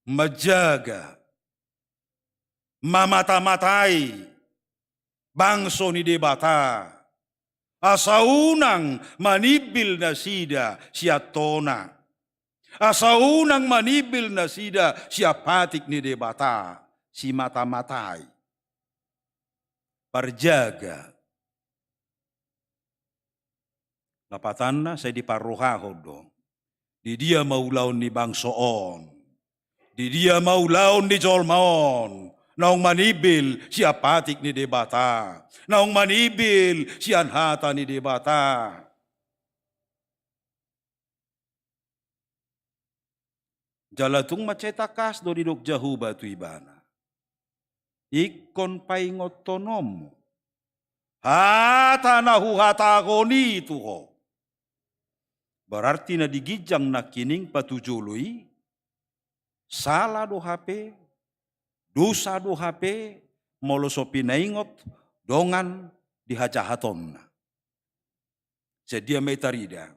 manjaga, mamata-matai bangso ni Debata, Asa unang manimbil nasida sian tona. Asa unang manimbil nasida sian patik ni Debata, simata-matai. Parjaga. Lapatanna sai diparrohahon do. Di dia ma ulaon ni bangso on? Di dia ma ulaon ni jolma on? Naung manimbil sian patik ni Debata, naung manimbil sian hata ni Debata. Jala tung mansai tangkas do didok Jahowa tu ibana: Ingkon paingothononmu hata na huhatahon i tu ho. Berarti na di ginjang nangkining patujolo i, sala do hape, dosa do hape, molo so pinaingot dongan di hajahatonna. Sian dia ma i tarida?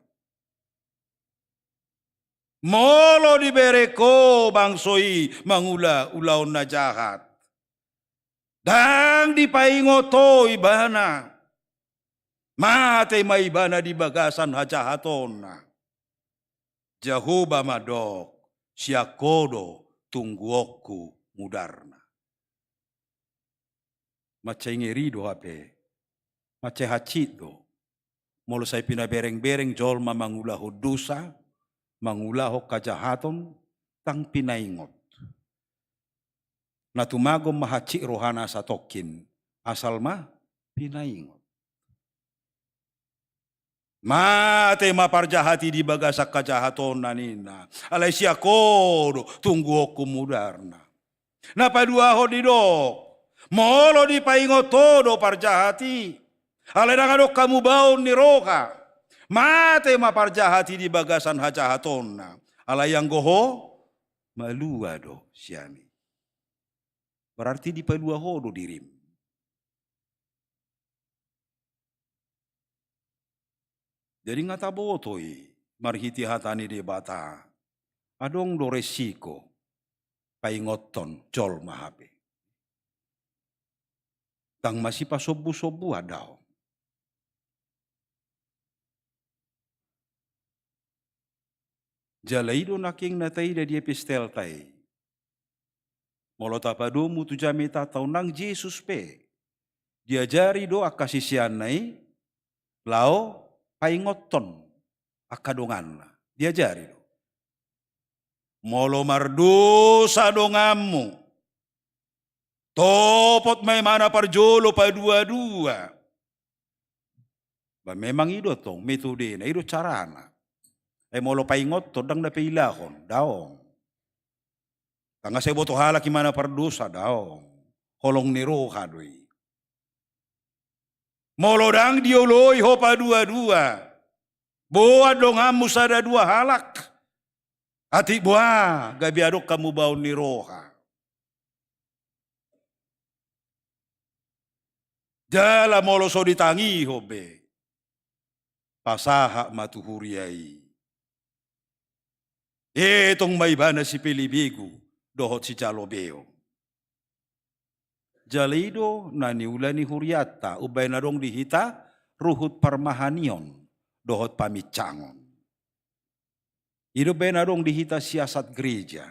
Molo dibereng ho bangso i mangula ulaon na jahat, ndang dipaingot ho ibana, mate ma ibana di bagasan hajahatonna. Jahowa mandok: Sian ho do tungguonku mudarna. Mansai ngeri do hape, mansai hansit do molo sai pinabereng-bereng jolma mangulahon dosa, mangulahon hajahaton, ndang pinaingot. Na tumagon ma hansit rohana satongkin, asal ma pinaingot. Mate ma parjahat i di bagasan hajahatonna, ninna. Alai sian ho do tungguonku mudarna. Na paduahon didok: Molo dipaingot ho do parjahat i, alai ndang adong hamubaon ni roha, mate ma parjahat i di bagasan hajahatonna. Alai anggo ho, malua do sian i. Berarti dipalua ho do dirim. Jadi nga taboto i marhite hata ni Debata, adong do resiko paingothon jolma hape. Ndang masipasombu-sombuan daong. Jala i do nangkin na taida di epistelta i. Molo tapadomu tu jamitanta on, nang Jesus pe diajari do angka siseanna i laho paingothon angka donganna. Diajari do. Molo mardosa donganmu, topot ma ibana parjolo, padua-dua. Ba memang i do tong metodena, i do carana. Ai molo paingothon ndang na pailahon, daong. Ndang asa diboto halak ibana pardosa, daong. Holong ni roha do i. Molo ndang dioloi ho padua-dua, boan donganmu sada dua halak, atik boha gabe adong hamubaon ni roha. Jala molo so ditangihon be, pasahat ma tu huria i. Etong ma ibana sipelebegu dohot sijalobeon. Jala i do na niula ni hurianta, umbahen adong di hita ruhut parmahanion dohot pamincangon. I do umbahen adong di hita siasat gereja.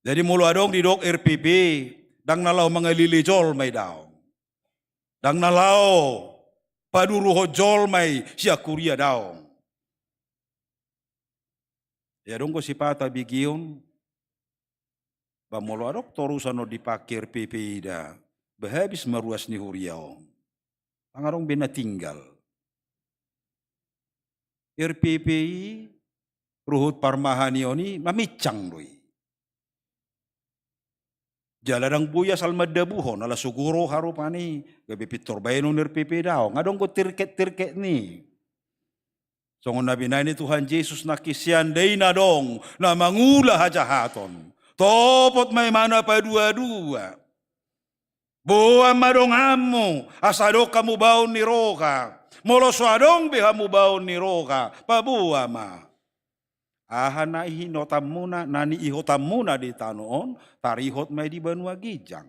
Jadi molo adong didok R P P, ndang na laho mangalele jolma i, daong. Ndang na laho paduruhon jolma i sian huria, daong. Ia adong do sipata begeon, ba molo adong torusan on dipake R P P i da, ba habis ma ruas ni huria on. Ndang adong be na tinggal. R P P i, ruhut parmahanion i, mamincang do i. Jala ndang boi asal mandabuhon, ala so guru harupani, gabe pintor baenon R P P, daong. Adong do tirket-tirket ni. Songon na binahen ni Tuhan Jesus nangkin, seandaina adong na mangula hajahaton, topot ma ibana padua-dua. Boan ma donganmu, asa adong hamubaon ni roha. Molo so adong be hamubaon ni roha, paboa ma. Aha na ihinotanmuna, na niihotanmuna di tano on, tarihot ma i di banua ginjang.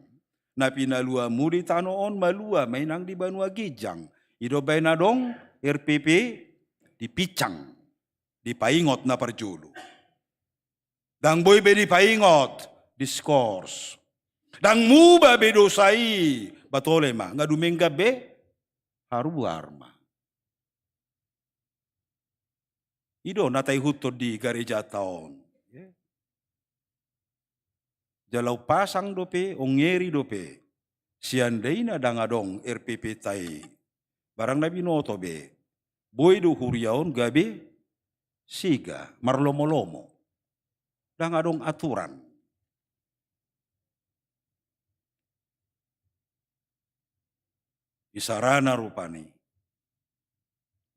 na pinaluamu di tano on, malua ma i nang di banua ginjang. I do umbahen adong R P P dipinsang, dipaingot na parjolo. Ndang boi be dipaingot, diskors. Ndang muba be dosa i, batole ma, nga dumenggan be, haruar ma. I do na taihuthon di garejata on. Jala umpasang dope, ungeri dope, seandaina ndang adong R P P-ta i, barang na binoto be, boi do huria on gabe siga, marlomolomo. Ndang adong aturan. Isarana rupani,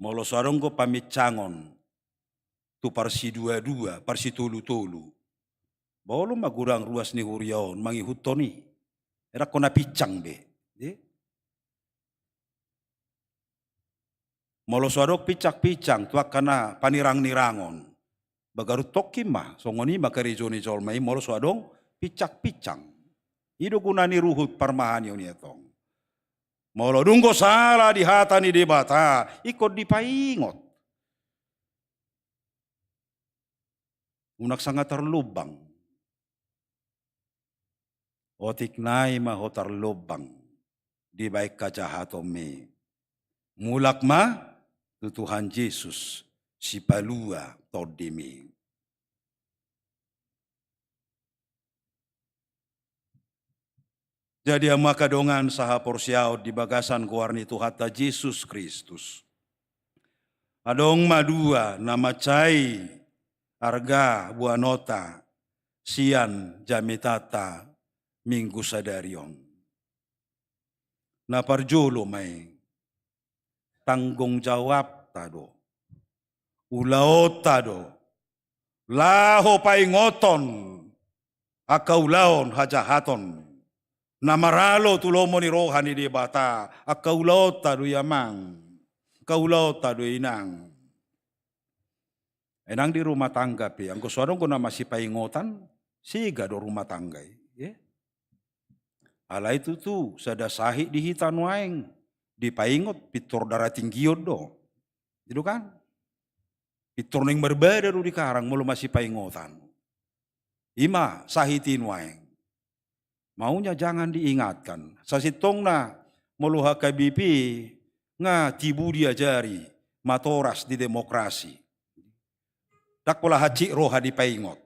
molo so adong do paminsangon tu parsiduadua, parsitolutolu, ba olo ma godang ruas ni huria on mangihuthon i. Ndang hona pinsang be. Molo so adong pinsangpinsang tu angka na panirangnirangon, ba garu tongkin ma, songon i ma karejo ni jolma i molo so adong pinsangpinsang. I do guna ni ruhut parmahanion i antong. Molo dung do sala di hata ni Debata, ingkon dipaingot. Unang sanga tarlumbang. Otik nai ma ho tarlumbang dibahen hajahatonmi. Mulak ma tu Tuhan Jesus, sipalua tondimi. Jadi hamu angka dongan sahaporseaon di bagasan goar ni Tuhanta Jesus Kristus. Adong ma dua na mansai arga boanonta sian jamitanta Minggu sadari on. Na parjolo ma i, tanggung jawabta do, ulaonta do, laho paingothon angka ulaon hajahaton na maralo tu lomo ni roha ni Debata, angka ulaonta do i amang, angka ulaonta do i inang. Ai nang di rumah tangga pe, anggo so adong do na masipaingotan, siga do rumah tangga i. Alai tutu, sada sahit di hita nuaeng, dipaingot pintor daratinggion do. I do kan? Pintor naeng marbada do di karang molo masipaingotan. I ma sahit i nuaeng. Maunya jangan diingatkan. Sasintongna molo H K B P nga tibu diajari, matoras di demokrasi. Ndang pola hansit roha dipaingot.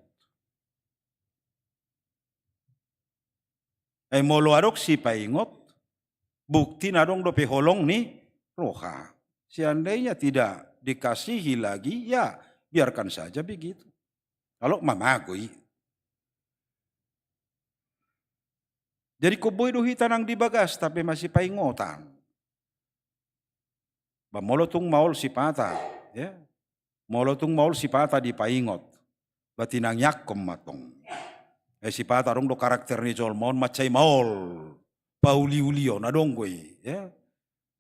Ai molo adong sipaingot, bukti na adong dope holong ni roha. Seandainya tidak dikasihi lagi, ya biarkan saja begitu. Alok ma mago i. Jadi ingkon boi do hita nang di bagasta pe masipaingotan. Ba molo tung maol sipata, ya. Molo tung maol sipata dipaingot, ba tinangiangkon ma tong. Eh, sipata adong do karakter ni jolma on mansai maol, pauliulion, adong do i, ya.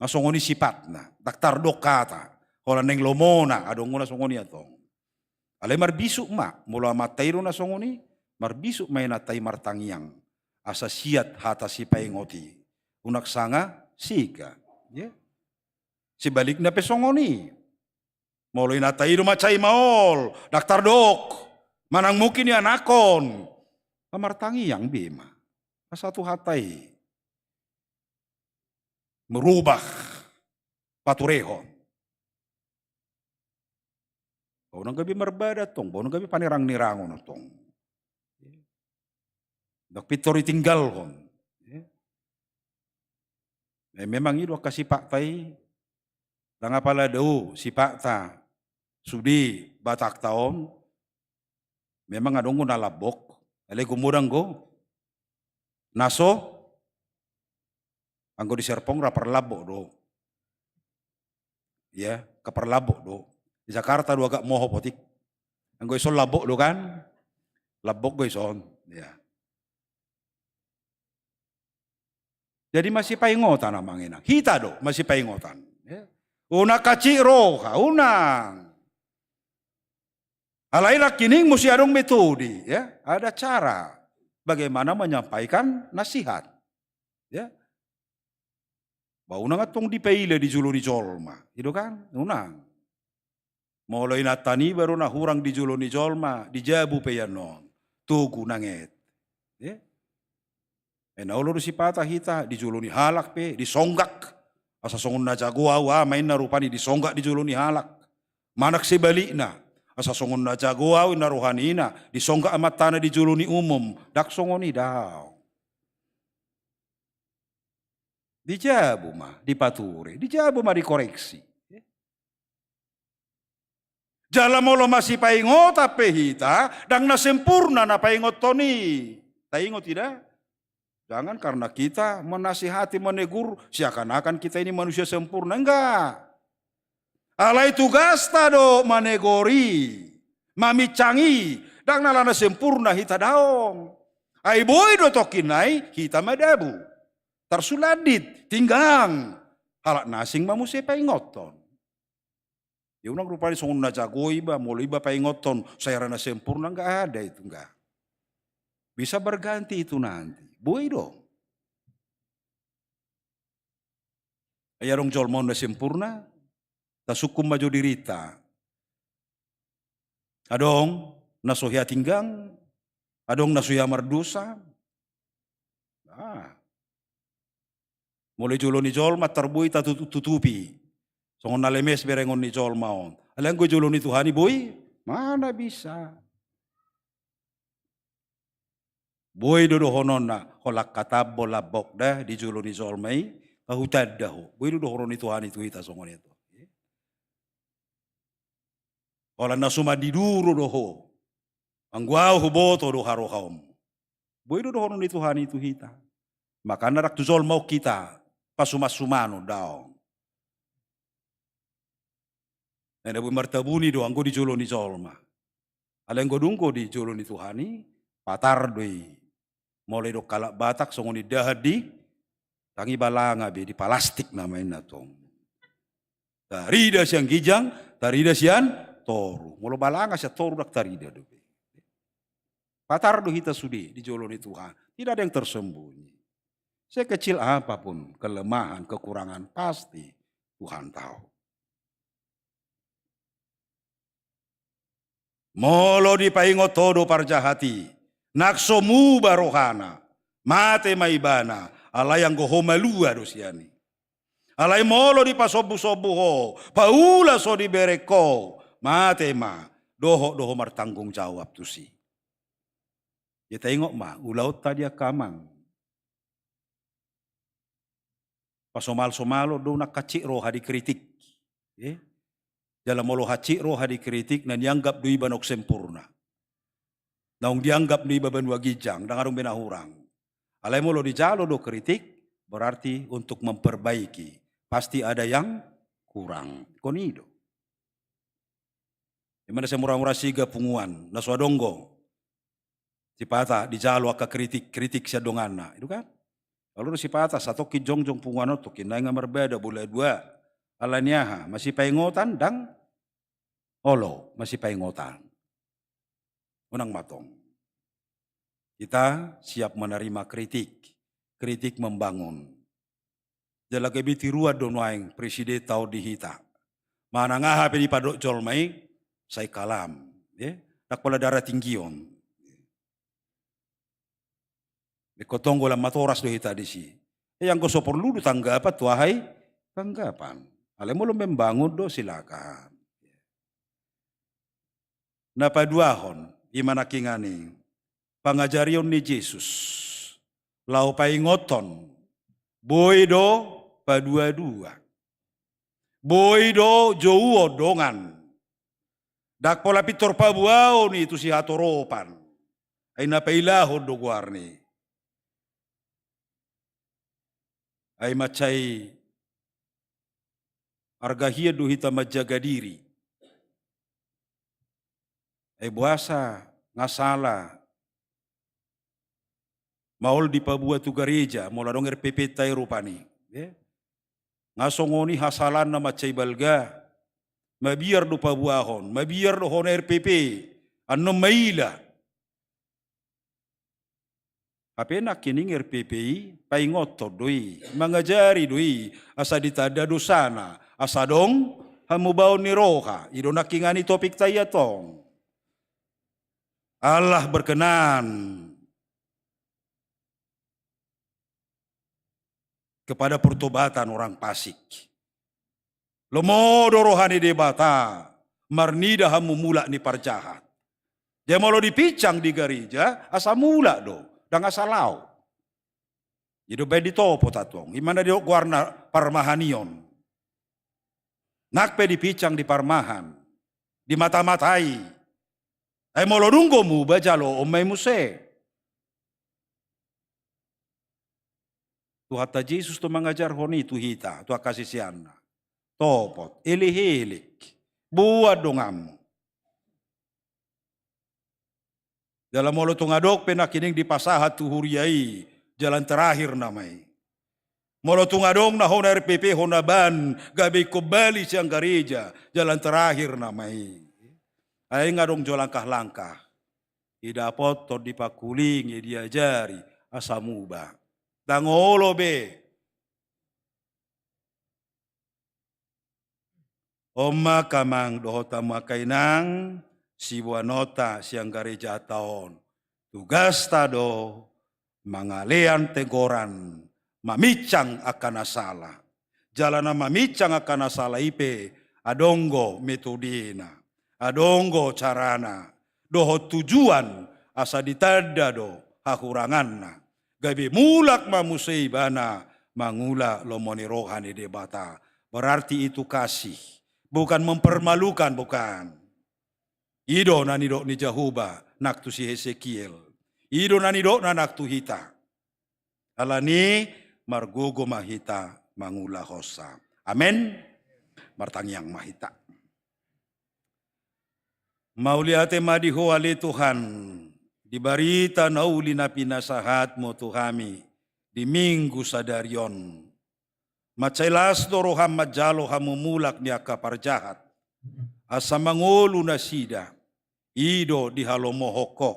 Nga songon i sipatna, ndang tardok hata, holan naeng lomona, adong do na songon i antong. Alai marbisuk ma, molo amanta i do na songon i, marbisuk ma inanta i martangiang. Asa siat hata sipaingot i. Unang sanga siga. Ya. Sebalikna pe songon i. Molo inanta i do mansai maol, ndang tardok, manang mungkin ianakhon. Martangiang be ma. Asa Tuhanta i merubah, paturehon. Ba unang gabe marbada tong, ba unang gabe panirangnirangon tong. Ndang pintor ditinggalhon. Eh, memang i do angka sipata i, ndang apala do sipata sude Batakta on, memang adong do na lambok, alai godang do na so, anggo di Serpong rap parlambok do. Ya, rap parlambok do. Di Jakarta do agak mohop otik. Anggo dison lambok do kan? Lambok do dison. Ya. Jadi masipaingotan amang inang. Hita do masipaingotan. Ya. Unang hansit roha, unang. Alai nangkining muse adong metode, ya, ada cara bagaimana menyampaikan nasihat. Ya. Ba unang antong dipaila di jolo ni jolma, i do kan? Unang. Molo inanta niba do na hurang di jolo ni jolma, di jabu pe ian on, togu nanget. Ya. Ai na olo do sipata hita di jolo ni halak pe disonggak. Asa songon na jago au, ah, ma inna rupani disonggak di jolo ni halak. Manang sebalikna, asa songon na jago au inna rohani ina, disonggak amantana di jolo ni umum. Ndang songon i, daong. Di jabu ma dipature, di jabu ma dikoreksi. Jala molo masipaingotan pe hita, ndang na sempurna na paingothon i. Taingot i da? Jangan karena kita menasihati, menegur, seakan-akan kita ini manusia sempurna. Enggak. Alai tugasta do manegor i, mamincangi, ndang na alana sempurna hita, daong. Ai boi do tongkin nai hita madabu. Tarsulandit, tinggang. Halak na asing ma muse paingothon. Ya unang rupani songon na jago iba, molo iba paingothon, sai ra na sempurna, nggak ada itu, nggak. Bisa berganti itu nanti. Boi do. Ai adong jolma on na sempurna, tasungkun ma jo dirinta. Adong na so hea tinggang, adong na so hea mardosa. Ah. Molo i jolo ni jolma tar boi tatutupi. Songon na lemes berengon ni jolma on. Alai anggo i jolo ni Tuhan i boi, mana bisa. Boi do dohononna, holan hatamba lambok da di jolo ni jolma i, nga hutanda ho. Boi do dohonon ni Tuhan i tu hita songon i tu. Holan na suman diduru do ho. Anggo au huboto do harohaonmu. Boi do dohonon ni Tuhan i tu hita. Makana ndang tu jolma on hita pasumansumanon, daong. Ai na boi martabuni do anggo di jolo ni jolma. Alai anggo dung do di jolo ni Tuhan i, patar do i. Molo didok halak Batak songon indahan di tangi balanga be, di palastik nama inna tong. Tarida sian ginjang, tarida sian toru. Molo balanga sian toru ndang tarida dope. Patar do hita sude di jolo ni Tuhan. Tidak ada yang tersembunyi. Sekecil apapun kelemahan, kekurangan, pasti Tuhan tahu. Molo dipaingot ho do parjahat i, nang so muba rohana, mate ma ibana, alai anggo ho malua do sian i. Alai molo dipasombusombu ho, paula so dibereng ho, mate ma, dohot do ho martanggung jawab tusi. Ia taingot ma ulaonta di angka amang. Pasomalsomalon do nang hansit roha dikritik. Eh? Jala molo hansit roha dikritik, na nianggap do iba naung sempurna. Naung dianggap do iba banua ginjang, ndang adong be na hurang. Alai molo dijalo do kritik, berarti untuk memperbaiki. Pasti ada yang kurang. Ingkon i do. Ima na sai muramura siga punguan, na so adong do sipata dijalo angka kritik, kritik sian donganna, itu kan? Lalu do sipata, satongkin jongjong punguan on, tongkin nai nga marbada bola dua. Alani aha? Masipaingotan ndang olo masipaingotan. Unang ma tong. Kita siap menerima kritik, kritik membangun. Jala gabe tiruan do nuaeng presidenta on di hita. Manang aha pe dipadok jolma i, sai kalam. Eh? Ndang pola darah tinggi on. Ingkon tong holan matoras do hita disi. Eh, anggo so porlu do tanggapan tu aha i tanggapan. Alai molo membangun do, silakan. Na paduahon, ima nangkiningan i, pangajarion ni Jesus. Laho paingothon, boi do paduadua. Boi do jouon dongan. Ndang pola pintor paboaon i tu sihatoropan. Ai na pailahon do goarna i. Ai mansai arga hian do hita manjaga diri. Ai boasa nga sala maol dipaboa tu gareja, molo adong R P P-ta i rupani. Eh? Nga songon i hasalaanna mansai balga, mabiar do paboahon, mabiar do hona R P P, annon maila. Hape nangkining R P P i paingothon do i, mangajari do i, asa ditanda dosana, asa adong hamubaon ni roha. I do nangkiningan i topikta i antong. Allah berkenan kepada pertobatan orang fasik. Lomo do roha ni Debata marnida hamumulak ni parjahat. Jadi molo dipinsang di gareja, asa mulak do, ndang asa laho. I do baen ditopot antong, i ma na didok goarna parmahanion. Nang pe dipinsang di parmahan, dimata-matai. Ai molo dung do muba, jaloon ma i muse. Tuhanta Jesus do mangajarhon i tu hita, tu angka siseanna. Topot, elek-elek, boan donganmu. Jala molo tung adong pe nangkining dipasahat tu huria i, jalan terakhir nama i. Molo tung adong na hona R P P, hona ban, gabe ingkon bali sian gareja, jalan terakhir nama i. Ai nga adong jo langkah-langkah. Didapothon, dipangkulingi, diajari, asa muba. Ndang olo be. On ma angka amang dohot hamu angka inang, siboanonta sian garejata on. Tugasta do mangalean tegoran, maminsang angka na sala. Jala na maminsang angka na sala i pe adong do metodena, adong do carana, dohot tujuan, asa ditanda do hahuranganna. Gabe mulak ma muse ibana mangula lomo ni roha ni Debata. Berarti itu kasih. Bukan mempermalukan, bukan. I do na nidok ni Jahowa nang tu si Hesekiel. I do na nidokna nang tu hita. Alani i margogo ma hita mangulahonsa. Amen. Martangiang ma hita. Mauliate ma di Ho ale Tuhan, di barita na uli na pinasahatmu tu hami di Minggu sadari on. Mansai las do roham manjalo hamumulak ni angka parjahat, asa mangolu nasida, i do dihalomohon Ho.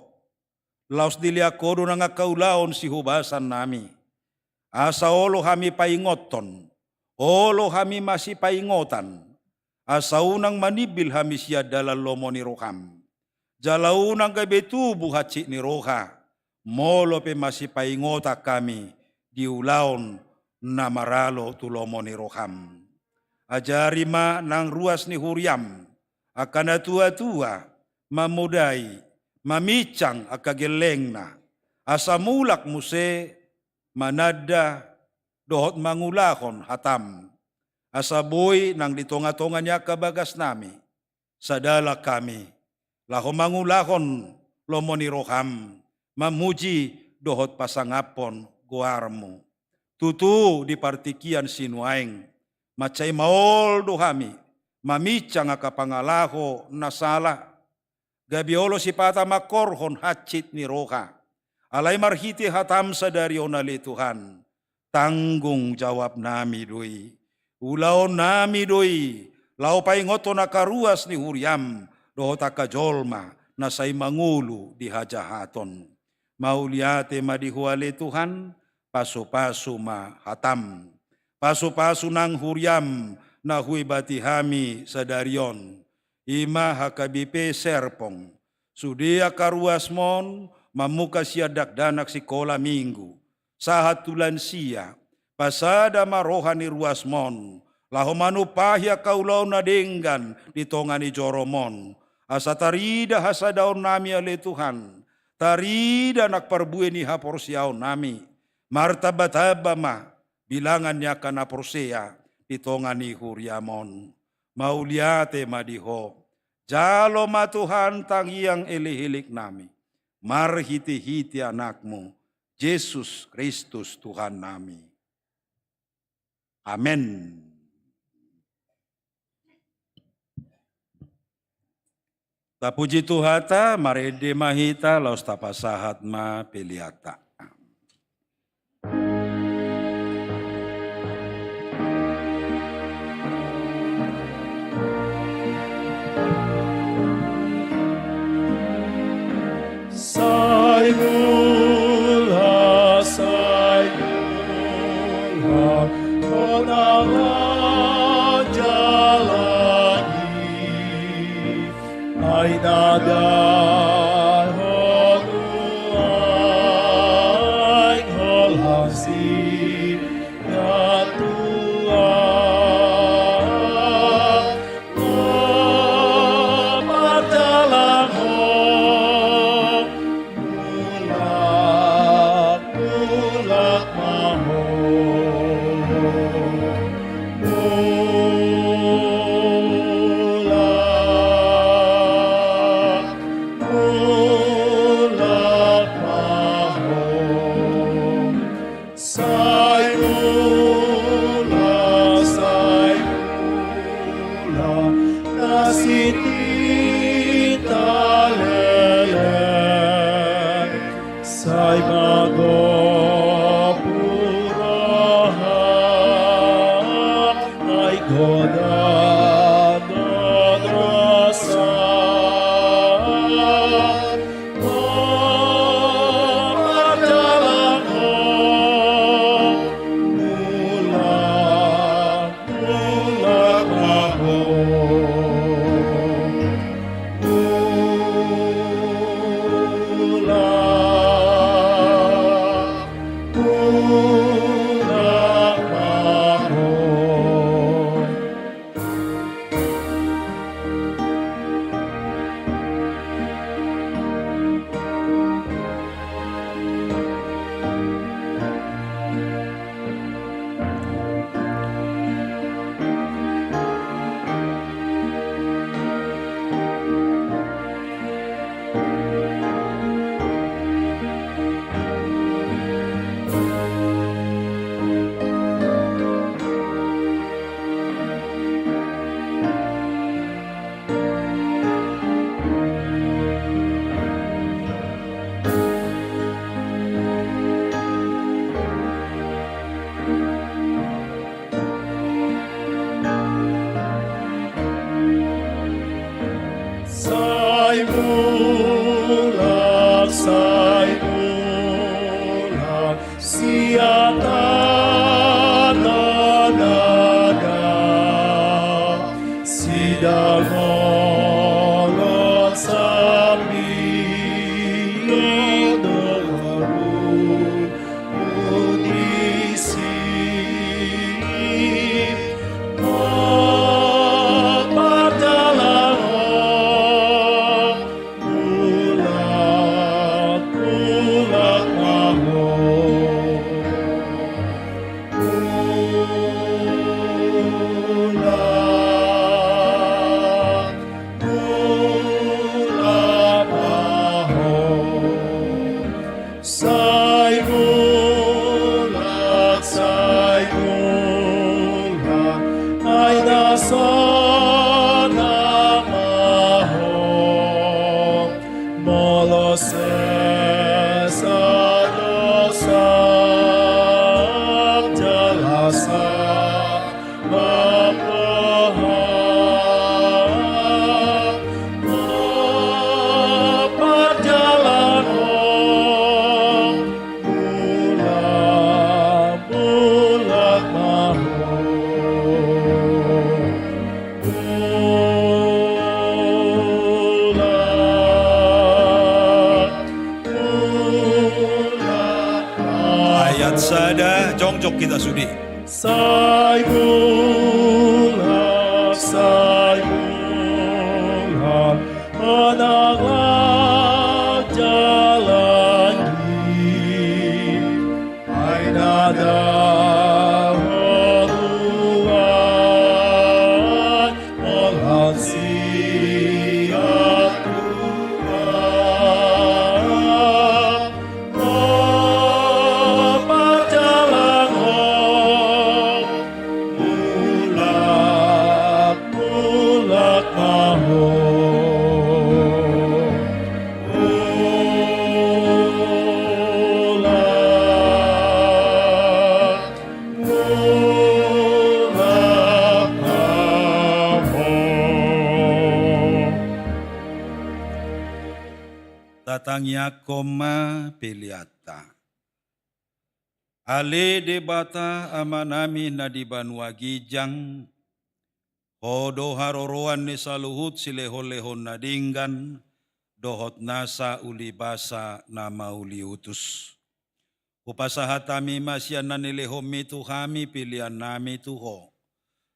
Laos dilean Ho do nang angka ulaon sihobasannami. Asa olo hami paingothon, olo hami masipaingotan, asa unang manimbil hami sian dalan lomo ni roham. Jala unang gabe tubu hansit ni roha, molo pe masipaingotan hami di ulaon na maralo tu lomo ni roham. Ajari ma nang ruas ni huriam, angka natuatua, mamodai, maminsang angka gellengna, asa mulak muse mananda dohot mangulahon hatam, asa boi nang di tongatonga ni angka bagasnami, sadalan hami laho mangulahon lomo ni roham, mamuji dohot pasangaphon goarmu. Tutu di partingkian sinuaeng, mansai maol do hami maminsang angka pangalaho na sala, gabe olo sipata mangkorhon hansit ni roha. Alai marhite hatam sadari on ale Tuhan, tanggung jawabnami do i, ulaonnami do i, laho paingothon angka ruas ni huriam dohot angka jolma na sai mangolu di hajahaton. Mauliate ma di Ho ale Tuhan, pasupasu ma hatam. Pasupasu nang huriam na huibati hami sadari on. I ma H K B P Serpong. Sude angka ruasmon mamungka sian dakdanak sikola Minggu sahat tu lansia, pasada ma roha ni ruasmon laho manumpahi angka ulaon na denggan di tonga ni joromon. Asa tarida hasadaonnami ale Tuhan, tarida nang parbue ni haporseaonnami, martambatamba ma bilangan ni angka na porsea di tonga ni huriamon. Mauliate ma di Ho. Jalo ma Tuhan tangiang elekeleknami, marhitehite Anakmu, Jesus Kristus Tuhannami. Amen. Tapuji Tuhanta, marende ma hita, laos tapasahat ma peleanta. Sai mulak Ai mago puroha, ai godang dosa. Sai mulak, sai mulak, sian tano na dao, sidangolon sambing do ro disi. O parjalanan, mulak, mulak ma ho. Mulak, mulak ma ho. Sai mulak, sai mulak, ai na sonang ma ho. Molo sesa dosa, jala sa Ayat sada, jongjong hita sude. Sai mulak, sai mulak, manang lan jalan i, ai na dao Tuhan, holan sian Tuhan. O parjalanan, mulak, mulak ma ho. Mulak, mulak ma ho. Tatangiangkon ma peleanta. Ale Debata Amanami na di banua ginjang, Ho do haroroan ni saluhut silehonlehon na denggan dohot nasa ulibasa na mauliutus. Hupasahat hami ma sian na nilehonMi tu hami peleannami tu Ho.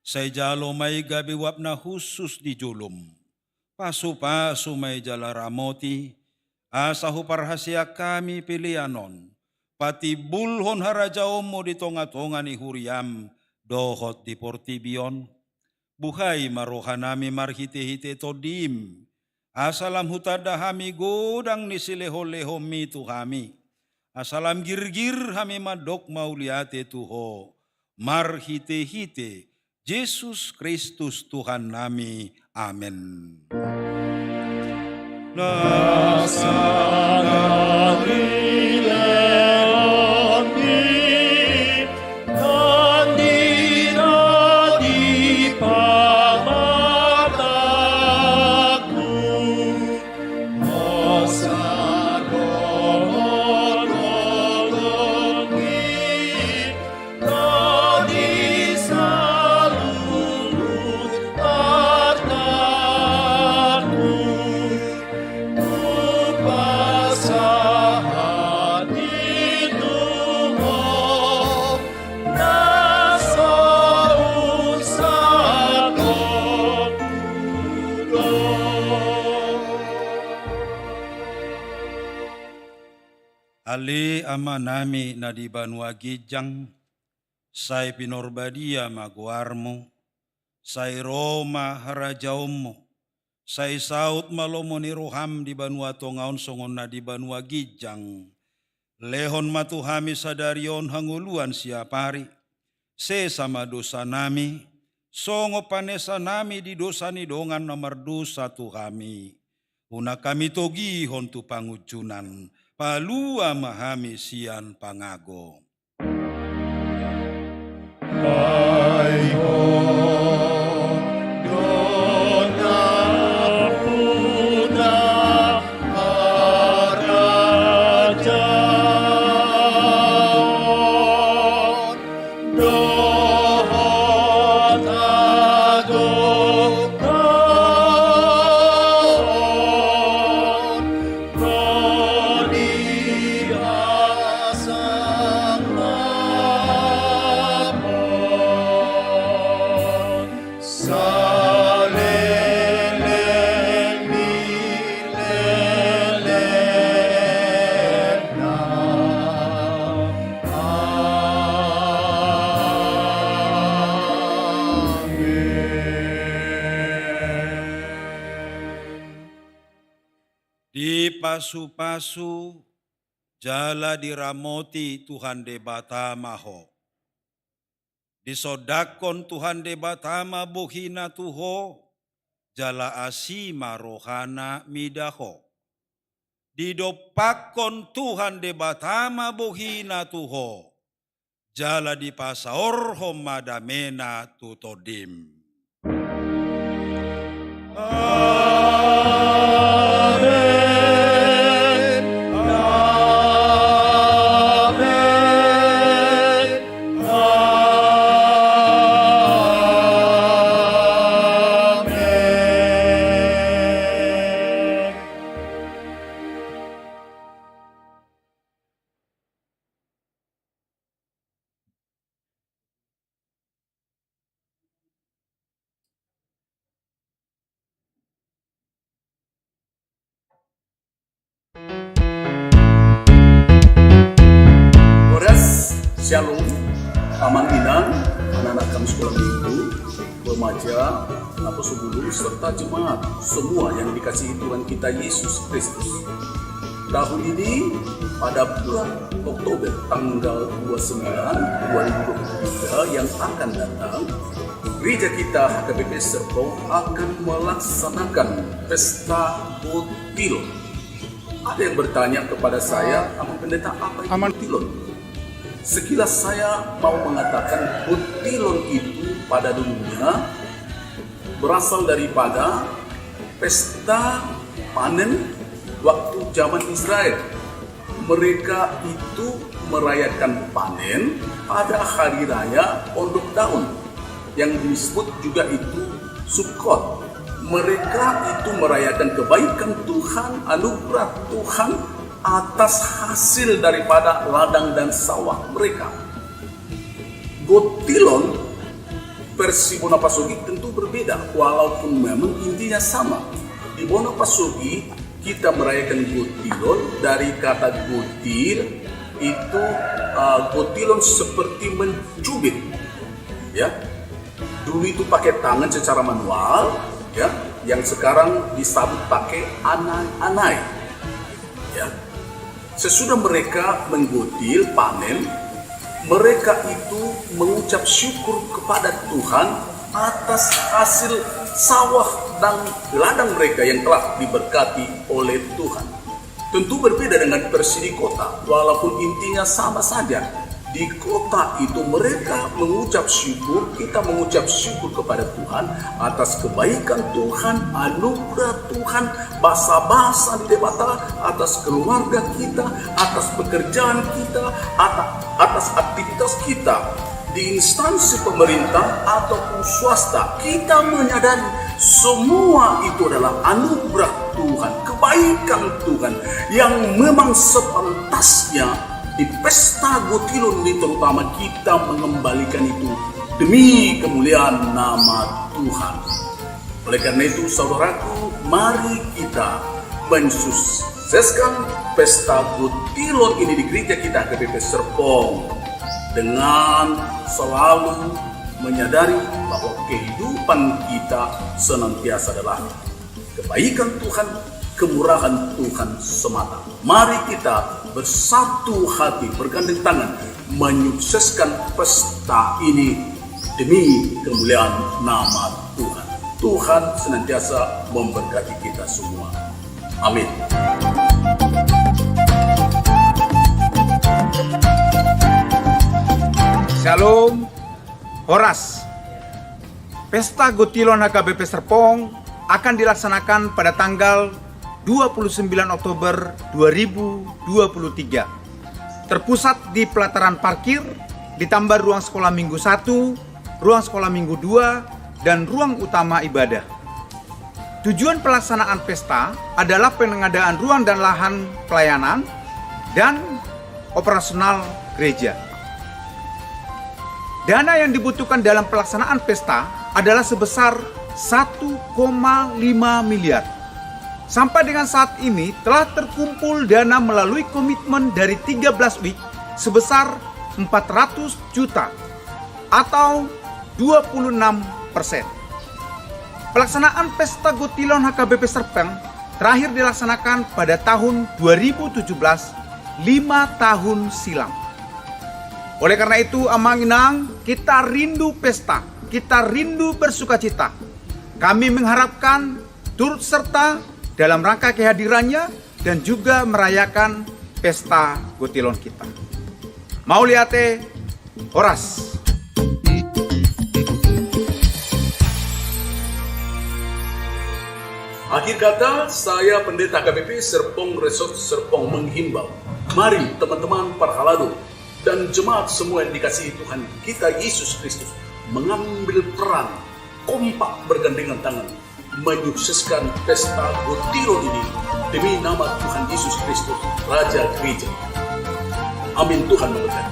Sai jalo ma i gabe uap na hushus di jolom. Pasupasu ma i jala ramoti, asa huparhaseang hami pelean on patimbulhon harajaonMu di tongatonga ni huriaM dohot di portibi on. Buhai ma rohanami marhitehite TondiM, asa lam hutanda hami godang ni silehonlehonMi tu hami, asa lam girgir hami mandok mauliate tu Ho, marhitehite Jesus Kristus Tuhannami. Amen. Na sanang i Ale Amanami na di banua ginjang, sai pinarbadia ma goarmu, sai ro ma harajaonmu, sai saut ma lomo ni roham di banua tonga on songon na di banua ginjang. Lehon ma tu hami sadari on hangoluan siapari. Sesa ma dosanami, songon panesanami di dosa ni dongan na mardosa tu hami. Unang hami togihon tu pangunjunan, palua ma hami sian pangago. Ai Ho do nampuna harajaon dohot hagogoon. Dipasu-pasu jala diramoti Tuhan Debata ma ho. Disondangkon Tuhan Debata ma bohina tu ho, jala asi ma rohana mida ho. Didompakkon Tuhan Debata ma bohina tu ho, jala dipasaorhon ma damena tu tondim. Amen. Amen. Amen. Horas, Shalom, Paman, Inang, anak-anak kami sekolah minggu, remaja, Apostel Guru, serta jemaat semua yang dikasihi Tuhan kita Yesus Kristus. Tahun ini, pada bulan Oktober tanggal dua puluh sembilan, dua ribu dua puluh tiga yang akan datang, gereja kita H K B P Serpong akan melaksanakan pesta Gotilon. Ada yang bertanya kepada saya, "Aman Pendeta, apa itu Aman. Gotilon?" Sekilas saya mau mengatakan, Gotilon itu pada dulunya berasal daripada pesta panen waktu zaman Israel. Mereka itu merayakan panen pada hari raya Pondok Daun, yang disebut juga itu Sukkot. Mereka itu merayakan kebaikan Tuhan, anugerah Tuhan atas hasil daripada ladang dan sawah mereka. Gotilon versi Bona Pasogi tentu berbeda, walaupun memang intinya sama. Di Bona Pasogi kita merayakan Gotilon dari kata gotil itu, eh, gotilon seperti mencubit, ya. Dulu itu pakai tangan secara manual, ya, yang sekarang disabut pakai anai-anai, ya. Sesudah mereka menggotil, panen, mereka itu mengucap syukur kepada Tuhan atas hasil sawah dan ladang mereka yang telah diberkati oleh Tuhan. Tentu berbeda dengan versi di kota, walaupun intinya sama saja. Di kota itu mereka mengucap syukur, kita mengucap syukur kepada Tuhan atas kebaikan Tuhan, anugerah Tuhan, basa-basa di Debata, atas keluarga kita, atas pekerjaan kita, ata-, atas aktivitas kita di instansi pemerintah ataupun swasta. Kita menyadari semua itu adalah anugerah Tuhan, kebaikan Tuhan yang memang sepantasnya di pesta Gotilon ini terutama kita mengembalikan itu demi kemuliaan nama Tuhan. Oleh karena itu, saudaraku, mari kita mensus-, Sukseskan pesta Gotilon ini di gereja kita H K B P Serpong dengan selalu menyadari bahwa kehidupan kita senantiasa adalah kebaikan Tuhan, kemurahan Tuhan semata. Mari kita bersatu hati, bergandeng tangan, menyukseskan pesta ini demi kemuliaan nama Tuhan. Tuhan senantiasa memberkati kita semua. Amin. Shalom. Horas. Pesta Gotilon H K B P Serpong akan dilaksanakan pada tanggal dua puluh sembilan Oktober dua ribu dua puluh tiga. Terpusat di pelataran parkir, ditambah ruang sekolah minggu satu, ruang sekolah minggu dua, dan ruang utama ibadah. Tujuan pelaksanaan pesta adalah pengadaan ruang dan lahan pelayanan dan operasional gereja. Dana yang dibutuhkan dalam pelaksanaan pesta adalah sebesar satu koma lima miliar. Sampai dengan saat ini telah terkumpul dana melalui komitmen dari tiga belas week sebesar empat ratus juta atau dua puluh enam persen. Pelaksanaan Pesta Gotilon H K B P Serpong terakhir dilaksanakan pada tahun dua ribu tujuh belas, lima tahun silam. Oleh karena itu, Amang Inang, kita rindu pesta, kita rindu bersukacita. Kami mengharapkan turut serta dalam rangka kehadirannya dan juga merayakan Pesta Gotilon kita. Mauliate, horas. Akhir kata, saya Pendeta H K B P Serpong Resort Serpong menghimbau, mari teman-teman parhalado dan jemaat semua yang dikasihi Tuhan kita Yesus Kristus, mengambil peran kompak bergandengan tangan menyukseskan Pesta Gotilon ini demi nama Tuhan Yesus Kristus, Raja Gereja. Amin. Tuhan memberkati.